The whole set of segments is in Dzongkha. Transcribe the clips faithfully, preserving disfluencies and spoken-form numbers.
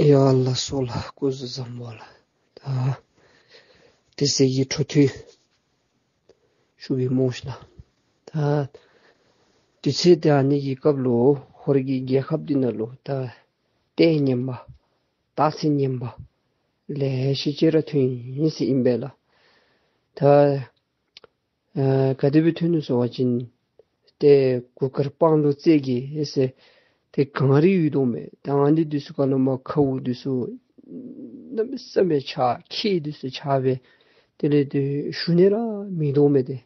ཡ་ལགས་སོ་ལགས། སྐུ་གཟུགས་བཟང་པོ་ལགས། ད་དེ་ཚེ་གི་འཕྲོ་མཐུད་ཞུ་གེ་སྨོ་ཤིག་ལགས། ད་དུས་ཚོད་དེ་ཨ་ནི་གི་སྐབས་ལུ་ཧོར་གྱི་རྒྱལ་ཁབ་འདི་ནང་ལུ་ད་ལྟས་ངན་པ་རྟགས་མཚན་ངན་པ་ལེ་ཤ་ཅིག་ར་ཐོན་ཡི་ཟེར་ཨིན་པས་ལགས། ད་ཨ་ག་དེ་སྦེ་ཐོན་ནུག་ཟེར་བ་ཅིན་ཏེ་གུར་དཀར་སྤང་ལོ་རྩེ་རྒྱལ་ཟེར་ཏེ་གངས་རི་ཡོད་དོ་མས། ད་ཨ་ནི་འདི་ཚུ་ཁ་ལུ་མ་མཁར་འདི་ཚུ་གནམ་མེད་ས་མེད་ཆག། ཁྱེགས་འདི་ཚུ་ཆག་སྦེ་དེ་ལས་ཏེ་ཞུ་ནི་ར་མིན་དོ་མས་ཏེ།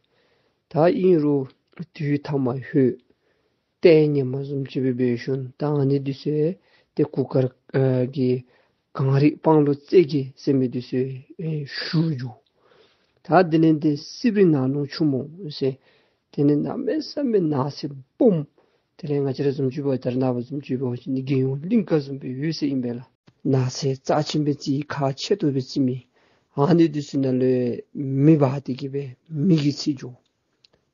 ད་ཨིན་རུང་དུས་ཐ་མ་ལྷོད་ལྟས་ངན་པ་བཟུམ་ཅིག་སྦེ་འབད་ཞིནམ་ད་ཨ་ནི་འདི་ཚུ་ཏེ་གུར་དཀར་ཨ་གི་གངས་རི་སྤང་ལོ་རྩེ་རྒྱལ་ཟེར་མི་འདི་ཚུ་ཨེ་ཞུ་འགྱོ། ད་དེ་ལས་ཏེ་སྲིབ་རི་ནགས་ཀློང་ཆུ་མོ་ཟེར་དེ་ནི་གནམ་མེད་ས་མེད་ནགས་ཚལ་སྦོམ། དེ་ལས་ང་བཅས་ར་བཟུམ་ཅིག་འབད་ད་རེས་ནངས་པ་བཟུམ་ཅིག་འབད་བ་ཅིན་རྒྱལ་ཡོངས་གླིང་ཁ་བཟུམ་སྦེ་ཡོད་ཟེར་ཨིན་པས་ལགས། ནགས་ཚལ་རྩ་ཆེན་སྦེ་བརྩི། ཁག་ཆེ་ཏོག་སྦེ་བརྩི་མི་ཨ་ནི་འདི་ཚུ་ནང་ལུ་མེ་འབར་ཏེ་གི་སྦེ་མེ་གིས་འཚིག་འགྱོ།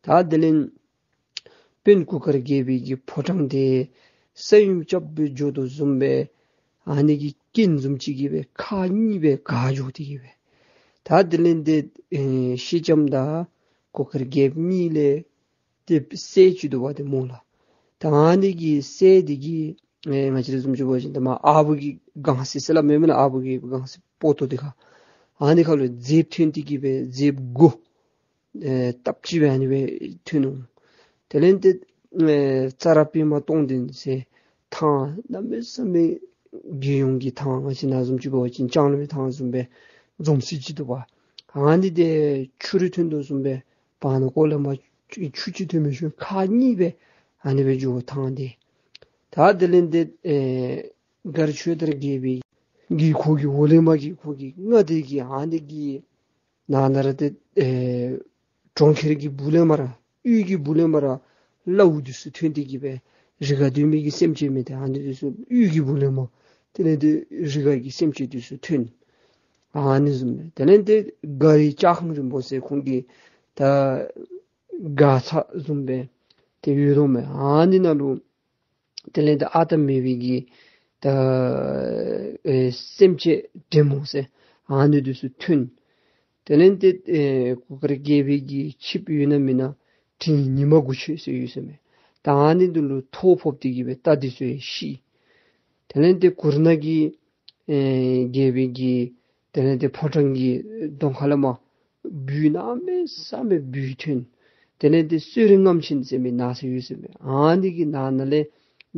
ད་དེ་ལས་དཔོན་གུར་དཀར་རྒྱལ་པོའི་གི་ཕོ་བྲང་དེ་ས་ཡོམ་རྐྱབ་སྦེ་འགྱོ་དོ་བཟུམ་སྦེ་ཨ་ནི་གི་རྐྱེན་བཟུམ་ཅིག་གིས་སྦེ་ཁག་གཉིས་སྦེ་འགག་འགྱོ་སྟེ་གི་སྦེ། ད་དེ་ལས་ཏེ་ཨེ་སེང་ལྕམ་དང་གུར་དཀར་རྒྱལཔོ་གཉིས་ལས་ཏེ་སྲས་ཅིག་འདུག་པ་ཏེ་སྨོ་ལགས། ད་ཨ་ནི་གི་སྲས་འདི་གིས་ཨེ་ང་བཅས་ར་བཟུམ་ཅིག་འབད་བ་ཅིན་ད་མར་ཨ་བུ་གི་སྒང་ཟེར་ཟེར་སླབ་མས་མེན་ན། ཨ་བུ་གི་སྒང་ཟེར་སྤོ་ཏོ་འདི་ཁར་ཨ་ནི་ཁར་ལུ་རྫིཔ་ཐོན་ཏེ་གི་སྦེ་རྫིཔ་གུ་ཨེ་སྟབས་གཅིག་སྦེ་ཨ་ནི་སྦེ་ཐོན་ནུག། དེ་ལས་ཏེ་ཨེ་ཙ་ར་པདྨ་སྟོང་ལྡན་ཟེར་ཐང་གནམ་མེད་ས་མེད་རྒྱལ་ཡོངས་ཀྱི་ཐང་ང་བཅས་ནཱ་བཟུམ་ཅིག་འབད་བ་ཅིན་ལྕང་གླིང་པའི་ཐང་བཟུམ་སྦེ་འཛོམས་སྲིད་ཅིག་འདུག་པ། ཨ་ནི་དེ་ཆུ་རུད་ཐོན་དོ་བཟུམ་སྦེ་བར་ན་ཁོག་ལས་མར་ཆུ་ཆུ་ཅིག་ཐོན་མི་ཤུལ་ཁག་གཉིས་སྦེ་ཨ་ནི་སྦེ་འགྱོ་ཐང་དེ། ད་དེ་ལས་ཏེ་ཨེ་མགར་ཆོས་དར་རྒྱལ་པོའི་གི་ཁོ་གི་འོག་ལས་མར་གི་ཁོ་གི་མངའ་སྡེ་གི་ཨ་ནི་གི་ནང་ན་ར་ཏེ་ཨེ་གྲོང་ཁྱེར་གྱི་སྦུག་ལས་མར་གཡུས་ཀྱི་སྦུག་ལས་མར་གླ་འོག་འདི་ཚུ་ཐོན་ཏེ་གི་སྦེ་རི་ཁར་སྡོད་མི་གི་སེམས་ཅན་མི་དེ་ཨ་ནི་འདི་ཚུ་གཡུས་ཀྱི་སྦུག་ལས་མར་དེ་ལས་ཏེ་རི་ཁ་གི་སེམས་ཅན་འདི་ཚུ་ཐོན། ཨ་ནི་བཟུམ་སྦེ་དེ་ལས་ཏེ་མགར་བའི་ལྕགས་ཁང་རིན་པོ་ཆེ་ཁོང་གི་ད་མགར་ཚང་བཟུམ་སྦེ་ཏེ་ཡོད་དོ་མས། ཨ་ནི་ནང་ལུ་དེ་ལས་ཏེ་ཨ་ཏ་མེ་བི་གི་ད་ཨེ་སེམས་ཅན་འདྲེ་མོ་ཟེར་ཨ་ནི་འདི་ཚུ་ཐོན། དེ་ལས་ཏེ་ཨེ་གུར་དཀར་རྒྱལ་པོའི་གི་ཆིབས་ཡོད་ན་མེན་ན་ཁྲི་ཉི་མ་དགུ་མཆོད་ཟེར་ཡོད་ཟེར་མས། ད་ཨ་ནི་འདི་ལུ་ཐོག་ཕོག་སྟེ་གི་སྦེ་རྟ་འདི་ཚུ་ཡང་ཤི། དེ་ལས་ཏེ་གུར་ནག་གི་ཨེ་རྒྱལ་པོའི་གི་དེ་ལས་ཏེ་ཕོ་བྲང་གི་གདོང་ཁ་ལས་མར་སྦུལ་གནམ་མེད་ས་མེད་སྦུལ་ཐོན། དེ་ལས་ཏེ་གསོད་རི་རྔམ་ཆེན་ཟེར་མི་ནགས་ཚལ་ཡོད་ཟེར་མས། ཨ་ནི་གི་ནང་ན་ལས་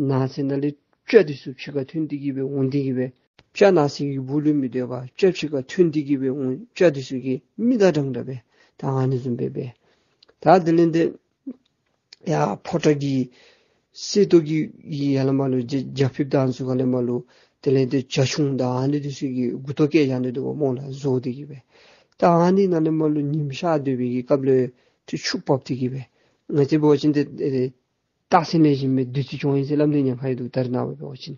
ནགས་ཚལ་ནང་ལས་སྤྱ་འདི་ཚུ་ཕྱི་ཁར་ཐོན་ཏེ་གི་སྦེ་འོང་སྟེ་གི་སྦེ་སྤྱ་ནགས་ཚལ་གྱི་སྦུག་ལུ་མི་སྡོད་པར་སྤྱ་ཕྱི་ཁར་ཐོན་ཏེ་གི་སྦེ་འོང་། སྤྱ་འདི་ཚུ་གིས་མི་དང་འདྲན་འདྲ་སྦེ་ད་ཨ་ནི་བཟུམ་སྦེ་སྦེ། ད་དེ་ལས་ཏེ་ཡར་ཕོ་བྲང་གི་གསེར་ཏོག་གི་ཡར་ལས་མར་ལུ་རྒྱ་རྒྱ་ཕིབས་དང་ཚུ་ག་ལས་མར་ལུ་དེ་ལས་ཏེ་བྱ་ཁྱུང་དང་ཨ་ནི་འདི་ཚུ་གིས་མགུ་ཏོ་བཀལ་བཞག་ནི་འདུག་པ་སྨོ་ལགས། བཟོ་སྟེ་གི་སྦེ། ད་ཨ་ནི་ནང་ལས་མར་ལུ་ཉིམ་ཤར་སྡོད་པའི་གི་སྐབས་ལུ་ཏེ་ཆུ་འབབ་སྟེ་གི་སྦེ་ང་བཅས་འབད་བ་ཅིན་ཏེ་ཨེ་སྟག་སེང་ལེབ་བཞིན་སྦེ་བདུད་རྩི་བྱུང་ཡི་ཟེར་སླབ་ནི་ཉེན་ཁ་ཡོད་འདུག། ད་རེས་ནངས་པ་འབད་བ་ཅིན་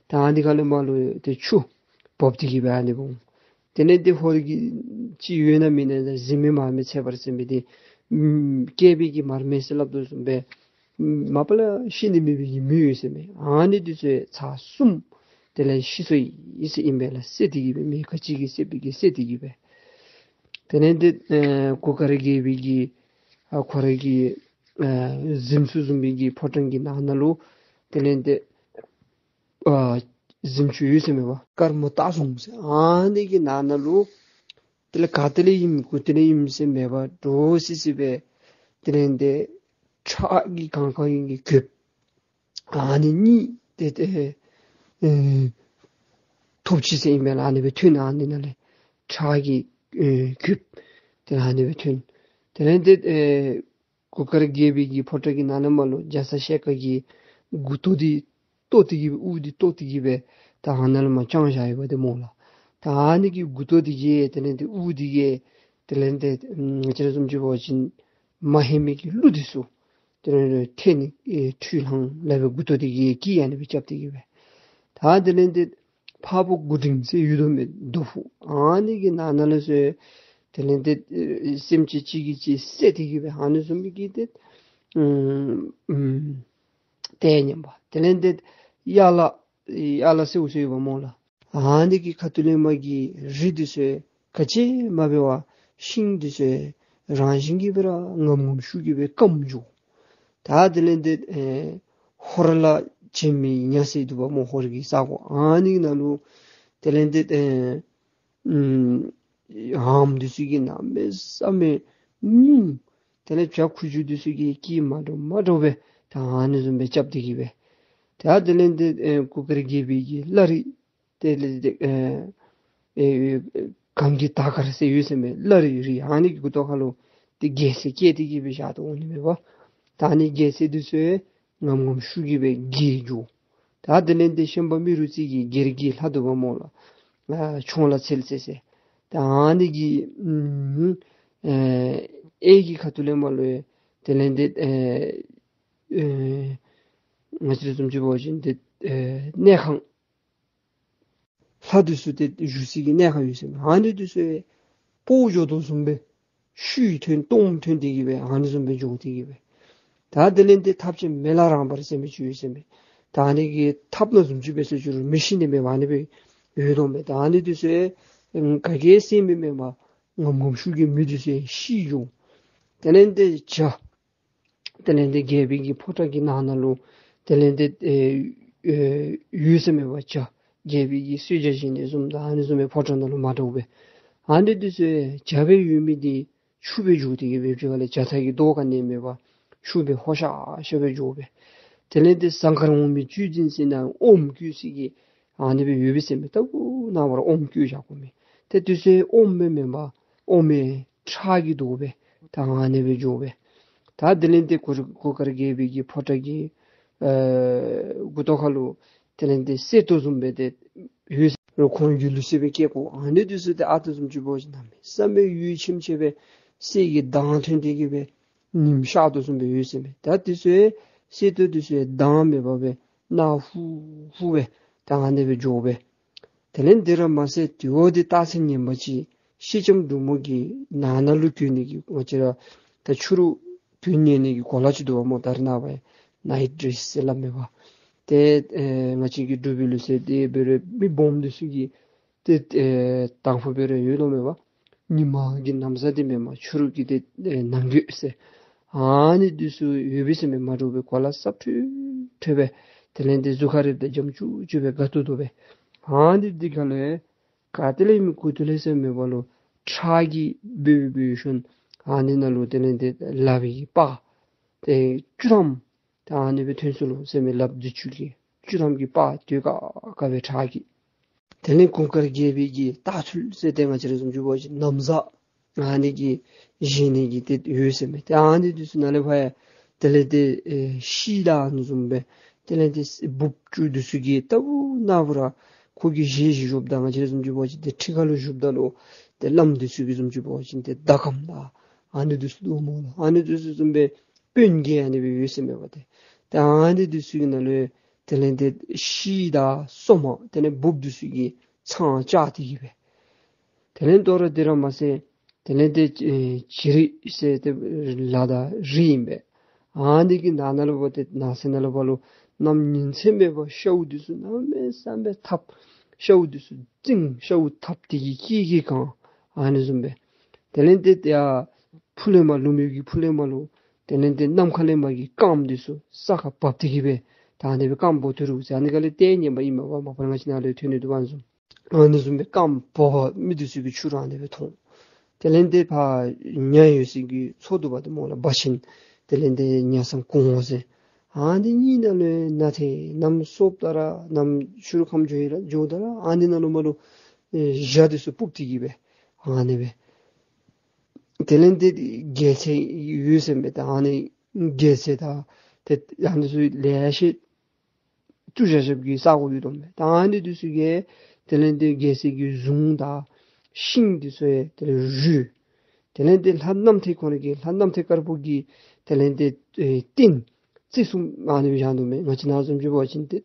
ད་ཨ་ནི་ཁ་ལས་མར་ལུ་ཏེ་ཆུ་འབབ་སྟེ་གི་སྦེ་ཨ་ནི་འོང་། དེ་ལས་ཏེ་ཧོར་གྱི་ཅིག་ཡོད་ན་མེད་ན་གཟིམ་མལ་མར་མེ་ཚེ་བར་ཟེར་མི་འདི་ཨམ་སྐྱེས་པའི་གི་མར་མེ་ཟེར་སླབ་དོ་བཟུམ་སྦེ་ཨམ་མ་པ་ལས་ཤི་ནི་མེད་པའི་གི་མི་ཡོད་ཟེར་མས། ཨ་ནི་འདི་ཚུ་ཚར་གསུམ་དེ་ལས་ཤི་སོ་ཡི་ཟེར་ཨིན་པས་ལགས། བསད་དེ་གི་སྦེ་མེ་ཁ་ཅིག་གིས་བསད་པའི་གི་བསད་དེ་གི་སྦེ། དེ་ལས་ཏེ་ཨེ་གུར་དཀར་རྒྱལ་པོའི་གི་ཨ་ཁོ་རའི་གི་ཨེ་གཟིམ་ཆུང་བཟུམ་སྦེ་གི་ཕོ་བྲང་གི་ནང་ན་ལུ་དེ་ལས་ཏེ་ཨ་གཟིམ་ཆུང་ཡོད་ཟེར་མས་པ། དཀར་མོ་སྟག་ཟུང་ཟེར་ཨ་ནི་གི་ནང་ན་ལུ་དེ་ལས་ག་ཏེ་ལས་ཨིནམ་གུ་ཏེ་ལས་ཨིནམ་ཟེར་མེད་པར་འདྲོག་སི་སི་སྦེ་དེ་ལས་ཏེ་ཁྲག་གིས་གང་གང་ཡིན་གྱི་གྱོདཔ་ཨ་ནི་གཉིས་ཏེ་ཏེ་ཨེ་ཐོབ་ཅི་ཟེར་ཨིན་པས་ལགས། ཨ་ནི་སྦེ་ཐོན་ཨ་ནི་ནང་ལས་ཁྲག་གི་ཨེ་གྱོདཔ་དེ་ཨ་ནི་སྦེ་ཐོན། དེ་ལས་ཏེ་ཨེ་གུར་དཀར་རྒྱལ་པོའི་གི་ཕོ་བྲང་གི་ནང་ན་མར་ལུ་རྒྱ་ཚ་ཞལ་དཀར་གྱི་མགུ་ཏོ་འདི་བཏོག་སྟེ་གི་སྦེ་དབུ་འདི་བཏོག་སྟེ་གི་སྦེ་ད་ཨ་ནཱ་ལས་མར་བརྐྱང་བཞག་ཡོདཔ་འདི་སྨོ་ལགས། ད་ཨ་ནི་གི་མགུ་ཏོ་འདི་གིས་དེ་ལས་ཏེ་དབུ་འདི་གིས་དེ་ལས་ཏེ་ཨམ་ང་བཅས་ར་བཟུམ་ཅིག་འབད་བ་ཅིན་མ་ཧེ་མའི་གི་ཀླུ་འདི་ཚུ་དེ་ལས་ཏེ་ཐལ་ནི་ཨེ་ཁྲུས་ལྷང་ལས་སྦེ་མགུ་ཏོ་འདི་གིས་གིས་ཨ་ནི་སྦེ་རྐྱབ་སྟེ་གི་སྦེ། ད་དེ་ལས་ཏེ་འཕགས་པོ་དགུ་འབྲིང་ཟེར་ཡོད་དོ་མས་རྡོ་ཕུག། ཨ་ནི་གི་ནང་ན་ལུ་སོ་དེ་ལས་ཏེ་ཨེ་སེམས་ཅན་གཅིག་གིས་གཅིག་བསད་དེ་གི་སྦེ་ཨ་ནི་བཟུམ་མའི་གི་ཏེ་ཨམ་ཨམ་ལྟས་ངན་པ། དེ་ལས་ཏེ་ཡ་ལ་ཡ་ལ་ཟེར་འུ་ཟེར་ཡོདཔ་སྨོ་ལགས། ཨ་ནི་གི་ཁ་ཐུག་ལས་མར་གྱི་རི་འདི་ཚུ་ག་ཅི་མ་འབད་བར་ཤིང་འདི་ཚུ་རང་བཞིན་གྱིས་སྦེ་ར་ངམ་ངམ་ཤུགས་ཀྱིས་སྦེ་སྐམ་འགྱོ། ད་དེ་ལས་འདི་ཨེ་ཧོར་ལ་བྱེམ་མི་ཉ་ཟེར་འདུག་པ་སྨོ། ཧོར་གྱི་ས་གོ་ཨ་ནི་ནང་ལུ་དེ་ལས་འདི་ཨེ་ཨམ་འདི་ཚུ་གིས་གནམ་མེད་ས་མེད་ངུ། དེ་ལས་བྱ་ཁུ་བྱུག་འདི་ཚུ་གིས་སྐད་མ་འདྲཝ་མ་འདྲཝ་སྦེ་ད་ཨ་ནི་བཟུམ་སྦེ་རྐྱབ་སྟེ་གི་སྦེ། ད་དེ་ལས་འདི་ཨེ་གུར་དཀར་རྒྱལ་པོའི་གི་བླ་རི་དེ་ལས་འདི་ཨེ་ཨེ་གངས་ཀྱི་དར་དཀར་ཟེར་ཡོད་ཟེར་མས། བླ་རི་རི་ཨ་ནི་གི་མགུ་ཏོ་ཁ་ལུ་ཏེ་རྒྱལ་མཚན་བཀལ་ཏེ་གི་སྦེ་བཞག་དོ་འོང་ནི་མས་པ། ད་ཨ་ནི་རྒྱལ་མཚན་འདི་ཚུ་ངམ་ངམ་ཤུགས་ཀྱིས་སྦེ་རྒྱས་འགྱོ། ད་དེ་ལས་འདི་ཤན་པ་མི་རུ་རྩེ་གི་སྒེར་གྱི་ལྷ་འདུག་པ་སྨོ་ལགས། ཨ་མཆོང་ལ་ཚལ་ཟེར་ཟེར། ད་ཨ་ནི་གི་ཨུམ་ཨེ་གཡས་ཀྱི་ཁ་ཐུག་ལས་མར་ལུ་དེ་ལས་འདི་ཨེ་ཨེ་ང་བཅས་ར་བཟུམ་ཅིག་འབད་བ་ཅིན་འདི་ཨེ་གནས་ཁང་ལྷ་འདི་ཚུ་ཏེ་བཞུགས་སའི་གི་གནས་ཁང་ཡོད་ཟེར་མས། ཨ་ནི་འདི་ཚུ་སྤོ་འགྱོ་དོ་བཟུམ་སྦེ་ཤུགས་ཐོན་སྟོངམ་ཐོན་ཏེ་གི་སྦེ་ཨ་ནི་བཟུམ་སྦེ་འགྱོ་སྟེ་གི་སྦེ། ད་དེ་ལས་འདི་ཐབས་ཆེན་མེ་ལྷ་རངས་པར་ཟེར་མི་ཅིག་ཡོད་ཟེར་མས། ད་ཨ་ནི་གི་ཐབས་ནང་བཟུམ་ཅིག་འབད་ཟེར་ཅི་རུང་མེ་ཤིང་ནང་མེ་འབར་ནི་སྦེ་ཡོད་དོ་མས། ད་ཨ་ནི་འདི་ཚུ་ཨེ་ག་གིས་ཟེར་མི་མེན་པར་ངམ་ངམ་ཤུགས་ཀྱིས་མེ་འདི་ཚུ་ཤི་འགྱོ། དེ་ལས་འདི་བྱ་དེ་ལས་འདི་རྒྱལ་པོའི་གི་ཕོ་བྲང་གི་ནང་ན་ལུ་དེ་ལས་འདི་ཨེ་ཨེ་ཡོད་ཟེར་མས་པ། བྱ་རྒྱལ་པོའི་གི་གསོལ་ཇ་བཞེས་ནི་བཟུམ་དང་ཨ་ནི་བཟུམ་སྦེ་ཕོ་བྲང་ནང་ལུ་མ་འདྲཝ་སྦེ། ཨ་ནི་འདི་ཚུ་བྱ་སྦེ་ཡོད་མི་འདི་ཆུ་སྦེ་འགྱུར་ཏེ་གི་སྦེ་བྱ་ལས་བྱ་ཐག་གི་རྡོ་ག་ནི་མེད་པར་ཆུ་སྦེ་ཧོ་ཤ་ཤ་སྦེ་འགྱོ་སྦེ། དེ་ལས་འདི་ཟངས་དཀར་འོ་མའི་བཅུད་འཛིན་ཟེར་ན་ཨོམ་བསྐོལ་སའི་གི་ཨ་ནི་སྦེ་ཡོད་པས་ཟེར་མས། ལྟ་བུ་ནང་བར་ཨོམ་བསྐོལ་བཞག་དགོ་མི་དེ་འདི་ཚུ་ཨོམ་སྦེ་མེན་པར་ཨོམ་མའི་ཁྲག་གི་རྡོ་སྦེ་ད་ཨ་ནི་སྦེ་འགྱོ་སྦེ། ད་དེ་ལས་འདི་གུར་གུར་དཀར་རྒྱལ་པོའི་གི་ཕོ་བྲང་གི་ཨེ་མགུ་ཏོ་ཁ་ལུ་དེ་ལས་འདི་གསེར་ཏོག་བཟུམ་སྦེ་ཏེ་ཡོད་ཟེར་རུང་ཁོང་གི་ལུགས་སྲོལ་སྦེ་བཀལ་དགོ། ཨ་ནི་འདི་ཚུ་ཏེ་ཨ་རྟག་བཟུམ་ཅིག་འབད་བ་ཅིན་གནམ་མེད་ས་མེད་འོད་ཆེམ་ཆེམ་སྦེ་གསེར་གྱི་མདངས་ཐོན་ཏེ་གི་སྦེ་ཉིམ་ཤར་དོ་བཟུམ་སྦེ་ཡོད་ཟེར་མས། ད་འདི་ཚུ་གསེར་ཏོག་འདི་ཚུ་མདངས་མེད་པར་སྦེ་གནག་ཧུ་ཧུ་སྦེ་ད་ཨ་ནི་སྦེ་འགྱོ་སྦེ། དེ་ལས་འདི་ར་མ་ཚད་དེ་བ་འདི་རྟགས་མཚན་ངན་པ་ཅིག་སེང་ལྕམ་འབྲུག་མོ་གི་ནང་ན་ལུ་གྱོན་ནི་གི་ང་བཅས་ར་ད་ཕྱི་རུ་གྱོན་ཉལ་ནི་གི་གོ་ལ་ཅིག་འདུག་པ་སྨོ། ད་རེས་ནངས་པ་ནའིཊ་ཌེ་རེསི་ཟེར་སླབ་མས་པ། ཏེ་ཨེ་ང་བཅས་ཀྱི་འབྲུག་པའི་ལུགས་སྲོལ་འདི་འབད་རུང་མི་སྦོམ་འདི་ཚུ་གིས་ཏེ་ཨེ་དང་ཕུ་འབད་རུང་ཡོད་དོ་མས་པ། ཉི་མ་གི་ན་བཟའ་འདི་མེན་པར་ཕྱི་རུ་གི་ཏེ་ཨེ་ནང་གྱོན་ཟེར་ཨ་ནི་འདི་ཚུ་ཡོད་པས་ཟེར་མས། མ་འདྲཝ་སྦེ་གོ་ལ་སྲབ་ཁྲོ་ཁྲོ་སྦེ་དེ་ལས་འདི་གཟུགས་ཁ་རལ་ཏེ་འཇམ་ཅུག་ཅུ་སྦེ་དགའ་ཏོག་ཏོ་སྦེ། ཨ་ནི་འདི་ག་ལས་ག་ཏེ་ལས་མི་གུ་ཏོ་ལས་ཟེར་མེད་པ་ལུ་ཁྲག་གིས་སྦོ་སྦོ་ཞིནམ་ཨ་ནི་ནང་ལུ་དེ་ལས་འདི་ལགཔ་གི་པར་ཏེ་བཅུ་ཐམ་ད་ཨ་ནི་སྦེ་ཐོན་སོ་ལོ་ཟེར་མས། ལགཔ་འདི་བཅུ་གིས་བཅུ་ཐམ་གྱི་པར་དུད་ཀ་ཀ་སྦེ་ཁྲག་གི། དེ་ལས་གུར་དཀར་རྒྱལ་པོའི་གི་ལྟག་ཚུལ་ཟེར་ཏེ་ང་བཅས་ར་བཟུམ་ཅིག་འབད་བ་ཅིན་ན་བཟའ་ཨ་ནི་གི་བཞེས་ནི་གི་ཏེ་ཡོད་ཟེར་མས། ཏེ་ཨ་ནི་འདི་ཚུ་ནང་ལས་ཕར་ཡང་དེ་ལས་ཏེ་ཨེ་ཤིག་དང་ཨ་ནི་བཟུམ་སྦེ་དེ་ལས་ཏེ་འབུཔ་བཅུ་འདི་ཚུ་གིས་ལྟ་བུ་ནང་བུ་ར་ཁོ་གིས་བཞེས་བཞེས་བཞུགསཔ་ད་ང་བཅས་ར་བཟུམ་ཅིག་འབད་བ་ཅིན་ཏེ་ཁྲི་ཁ་ལུ་བཞུགསཔ་ད་ལུ་ཏེ་བླམ་འདི་ཚུ་གིས་བཟུམ་ཅིག་འབད་བ་ཅིན་ཏེ་ཟླ་གམ་དང་ཨ་ནི་འདི་ཚུ་འདུག་སྨོ་ལགས། ཨ་ནི་འདི་ཚུ་བཟུམ་སྦེ་དཔོན་གྱི་ཨ་ནི་སྦེ་ཡོད་ཟེར་མས་པ་ཏེ། ཏེ་ཨ་ནི་འདི་ཚུ་གི་ནང་ལུ་དེ་ལས་ཏེ་ཤིག་དང་སོ་མ་དེ་ལས་འབུཔ་འདི་ཚུ་གིས་ཚང་བཅའ་སྟེ་གི་སྦེ། དེ་ལས་དོ་རུང་འདི་ར་མ་ཚད་དེ་ལས་ཏེ་ཨེ་བྱི་རིལ་ཟེར་ཏེ་ལ་དང་རིལ་ཨིན་པས། ཨ་ནི་གི་ནང་ན་ལུ་འབད་ཏེ་ནང་གསེས་ནང་ལུ་འབད་ལུ་གནམ་ཉིན་མཚན་མེད་པར་ཤཝ་འདི་ཚུ་གནམ་མེད་ས་མེད་འཐབ། ཤཝ་འདི་ཚུ་བཙིང་། ཤཝ་འཐབ་སྟེ་གི་སྐད་ཀྱིས་གང་། ཨ་ནི་བཟུམ་སྦེ། དེ་ལས་ཏེ་ཏེ་ཡར་ཕུ་ལས་མར་ལུ་མི་གི་ཕུ་ལས་མར་ལུ་དེ་ལས་ཏེ་ནམ་མཁའ་ལས་མར་གྱི་སྐརམ་འདི་ཚུ་ས་ཁར་བབས་ཏེ་གི་སྦེ་ད་ཨ་ནི་སྦེ་སྐརམ་འབོ་སྟེ་རུ་ཟེར་ཨ་ནི་ག་ལས་ཏེ་ཉན་པ་ཨིན་མས་པ། མ་པ་ང་བཅས་ནང་ལུ་ཐོན་ནི་འདུག་པ་ཨ་ནི་བཟུམ། ཨ་ནི་བཟུམ་སྦེ་སྐརམ་འབོ་བ་མི་འདི་ཚུ་གིས་ཕྱི་རུ་ཨ་ནི་སྦེ་མཐོང་། དེ་ལས་ཏེ་ཕར་ཉ་ཡོད་སའི་གི་མཚོ་འདུག་པ་ཏེ་སྨོ་ལགས། འབའ་ཆེན། དེ་ལས་ཏེ་ཉ་སམ་གུང་ཟེར། ཨ་ནི་གཉིས་ནང་ལུ་ནང་ཏེ་གནམ་སྲོཝ་ད་ར་གནམ་ཕྱི་རུ་ཁམས་འགྱོ་ཡི་ར་འགྱོཝ་ད་ར་ཨ་ནི་ནང་ལུ་མར་ལུ་ཨེ་བྱ་འདི་ཚུ་སྤུབས་ཏེ་གི་སྦེ་ཨ་ནི་སྦེ། དེ་ལས་ཏེ་རྒྱལ་མཚན་ཡོད་ཟེར་མས། ད་ཨ་ནི་རྒྱལ་མཚན་དང་ཏེ་ཨ་ནི་ཚུ་ལེ་ཤ་བཙུགས་བཞག་བཞགཔ་གི་ས་གོ་ཡོད་དོ་མས། ད་ཨ་ནི་འདི་ཚུ་གིས་དེ་ལས་ཏེ་རྒྱལ་མཚན་གྱི་གཟུངས་དང་ཤིང་འདི་ཚུ་ཡང་དེ་ལས་རུལ། དེ་ལས་ཏེ་ལྷ་རྣམ་ཐོས་ཁོང་ར་གི་ལྷ་རྣམ་ཐོས་དཀར་པོ་གི་དེ་ལས་ཏེ་ཨེ་རྟེན་རྩེ་གསུམ་ཨ་ནི་སྦེ་བཞག་དོ་མས། ང་བཅས་ནང་བཟུམ་ཅིག་འབད་བ་ཅིན་ཏེ་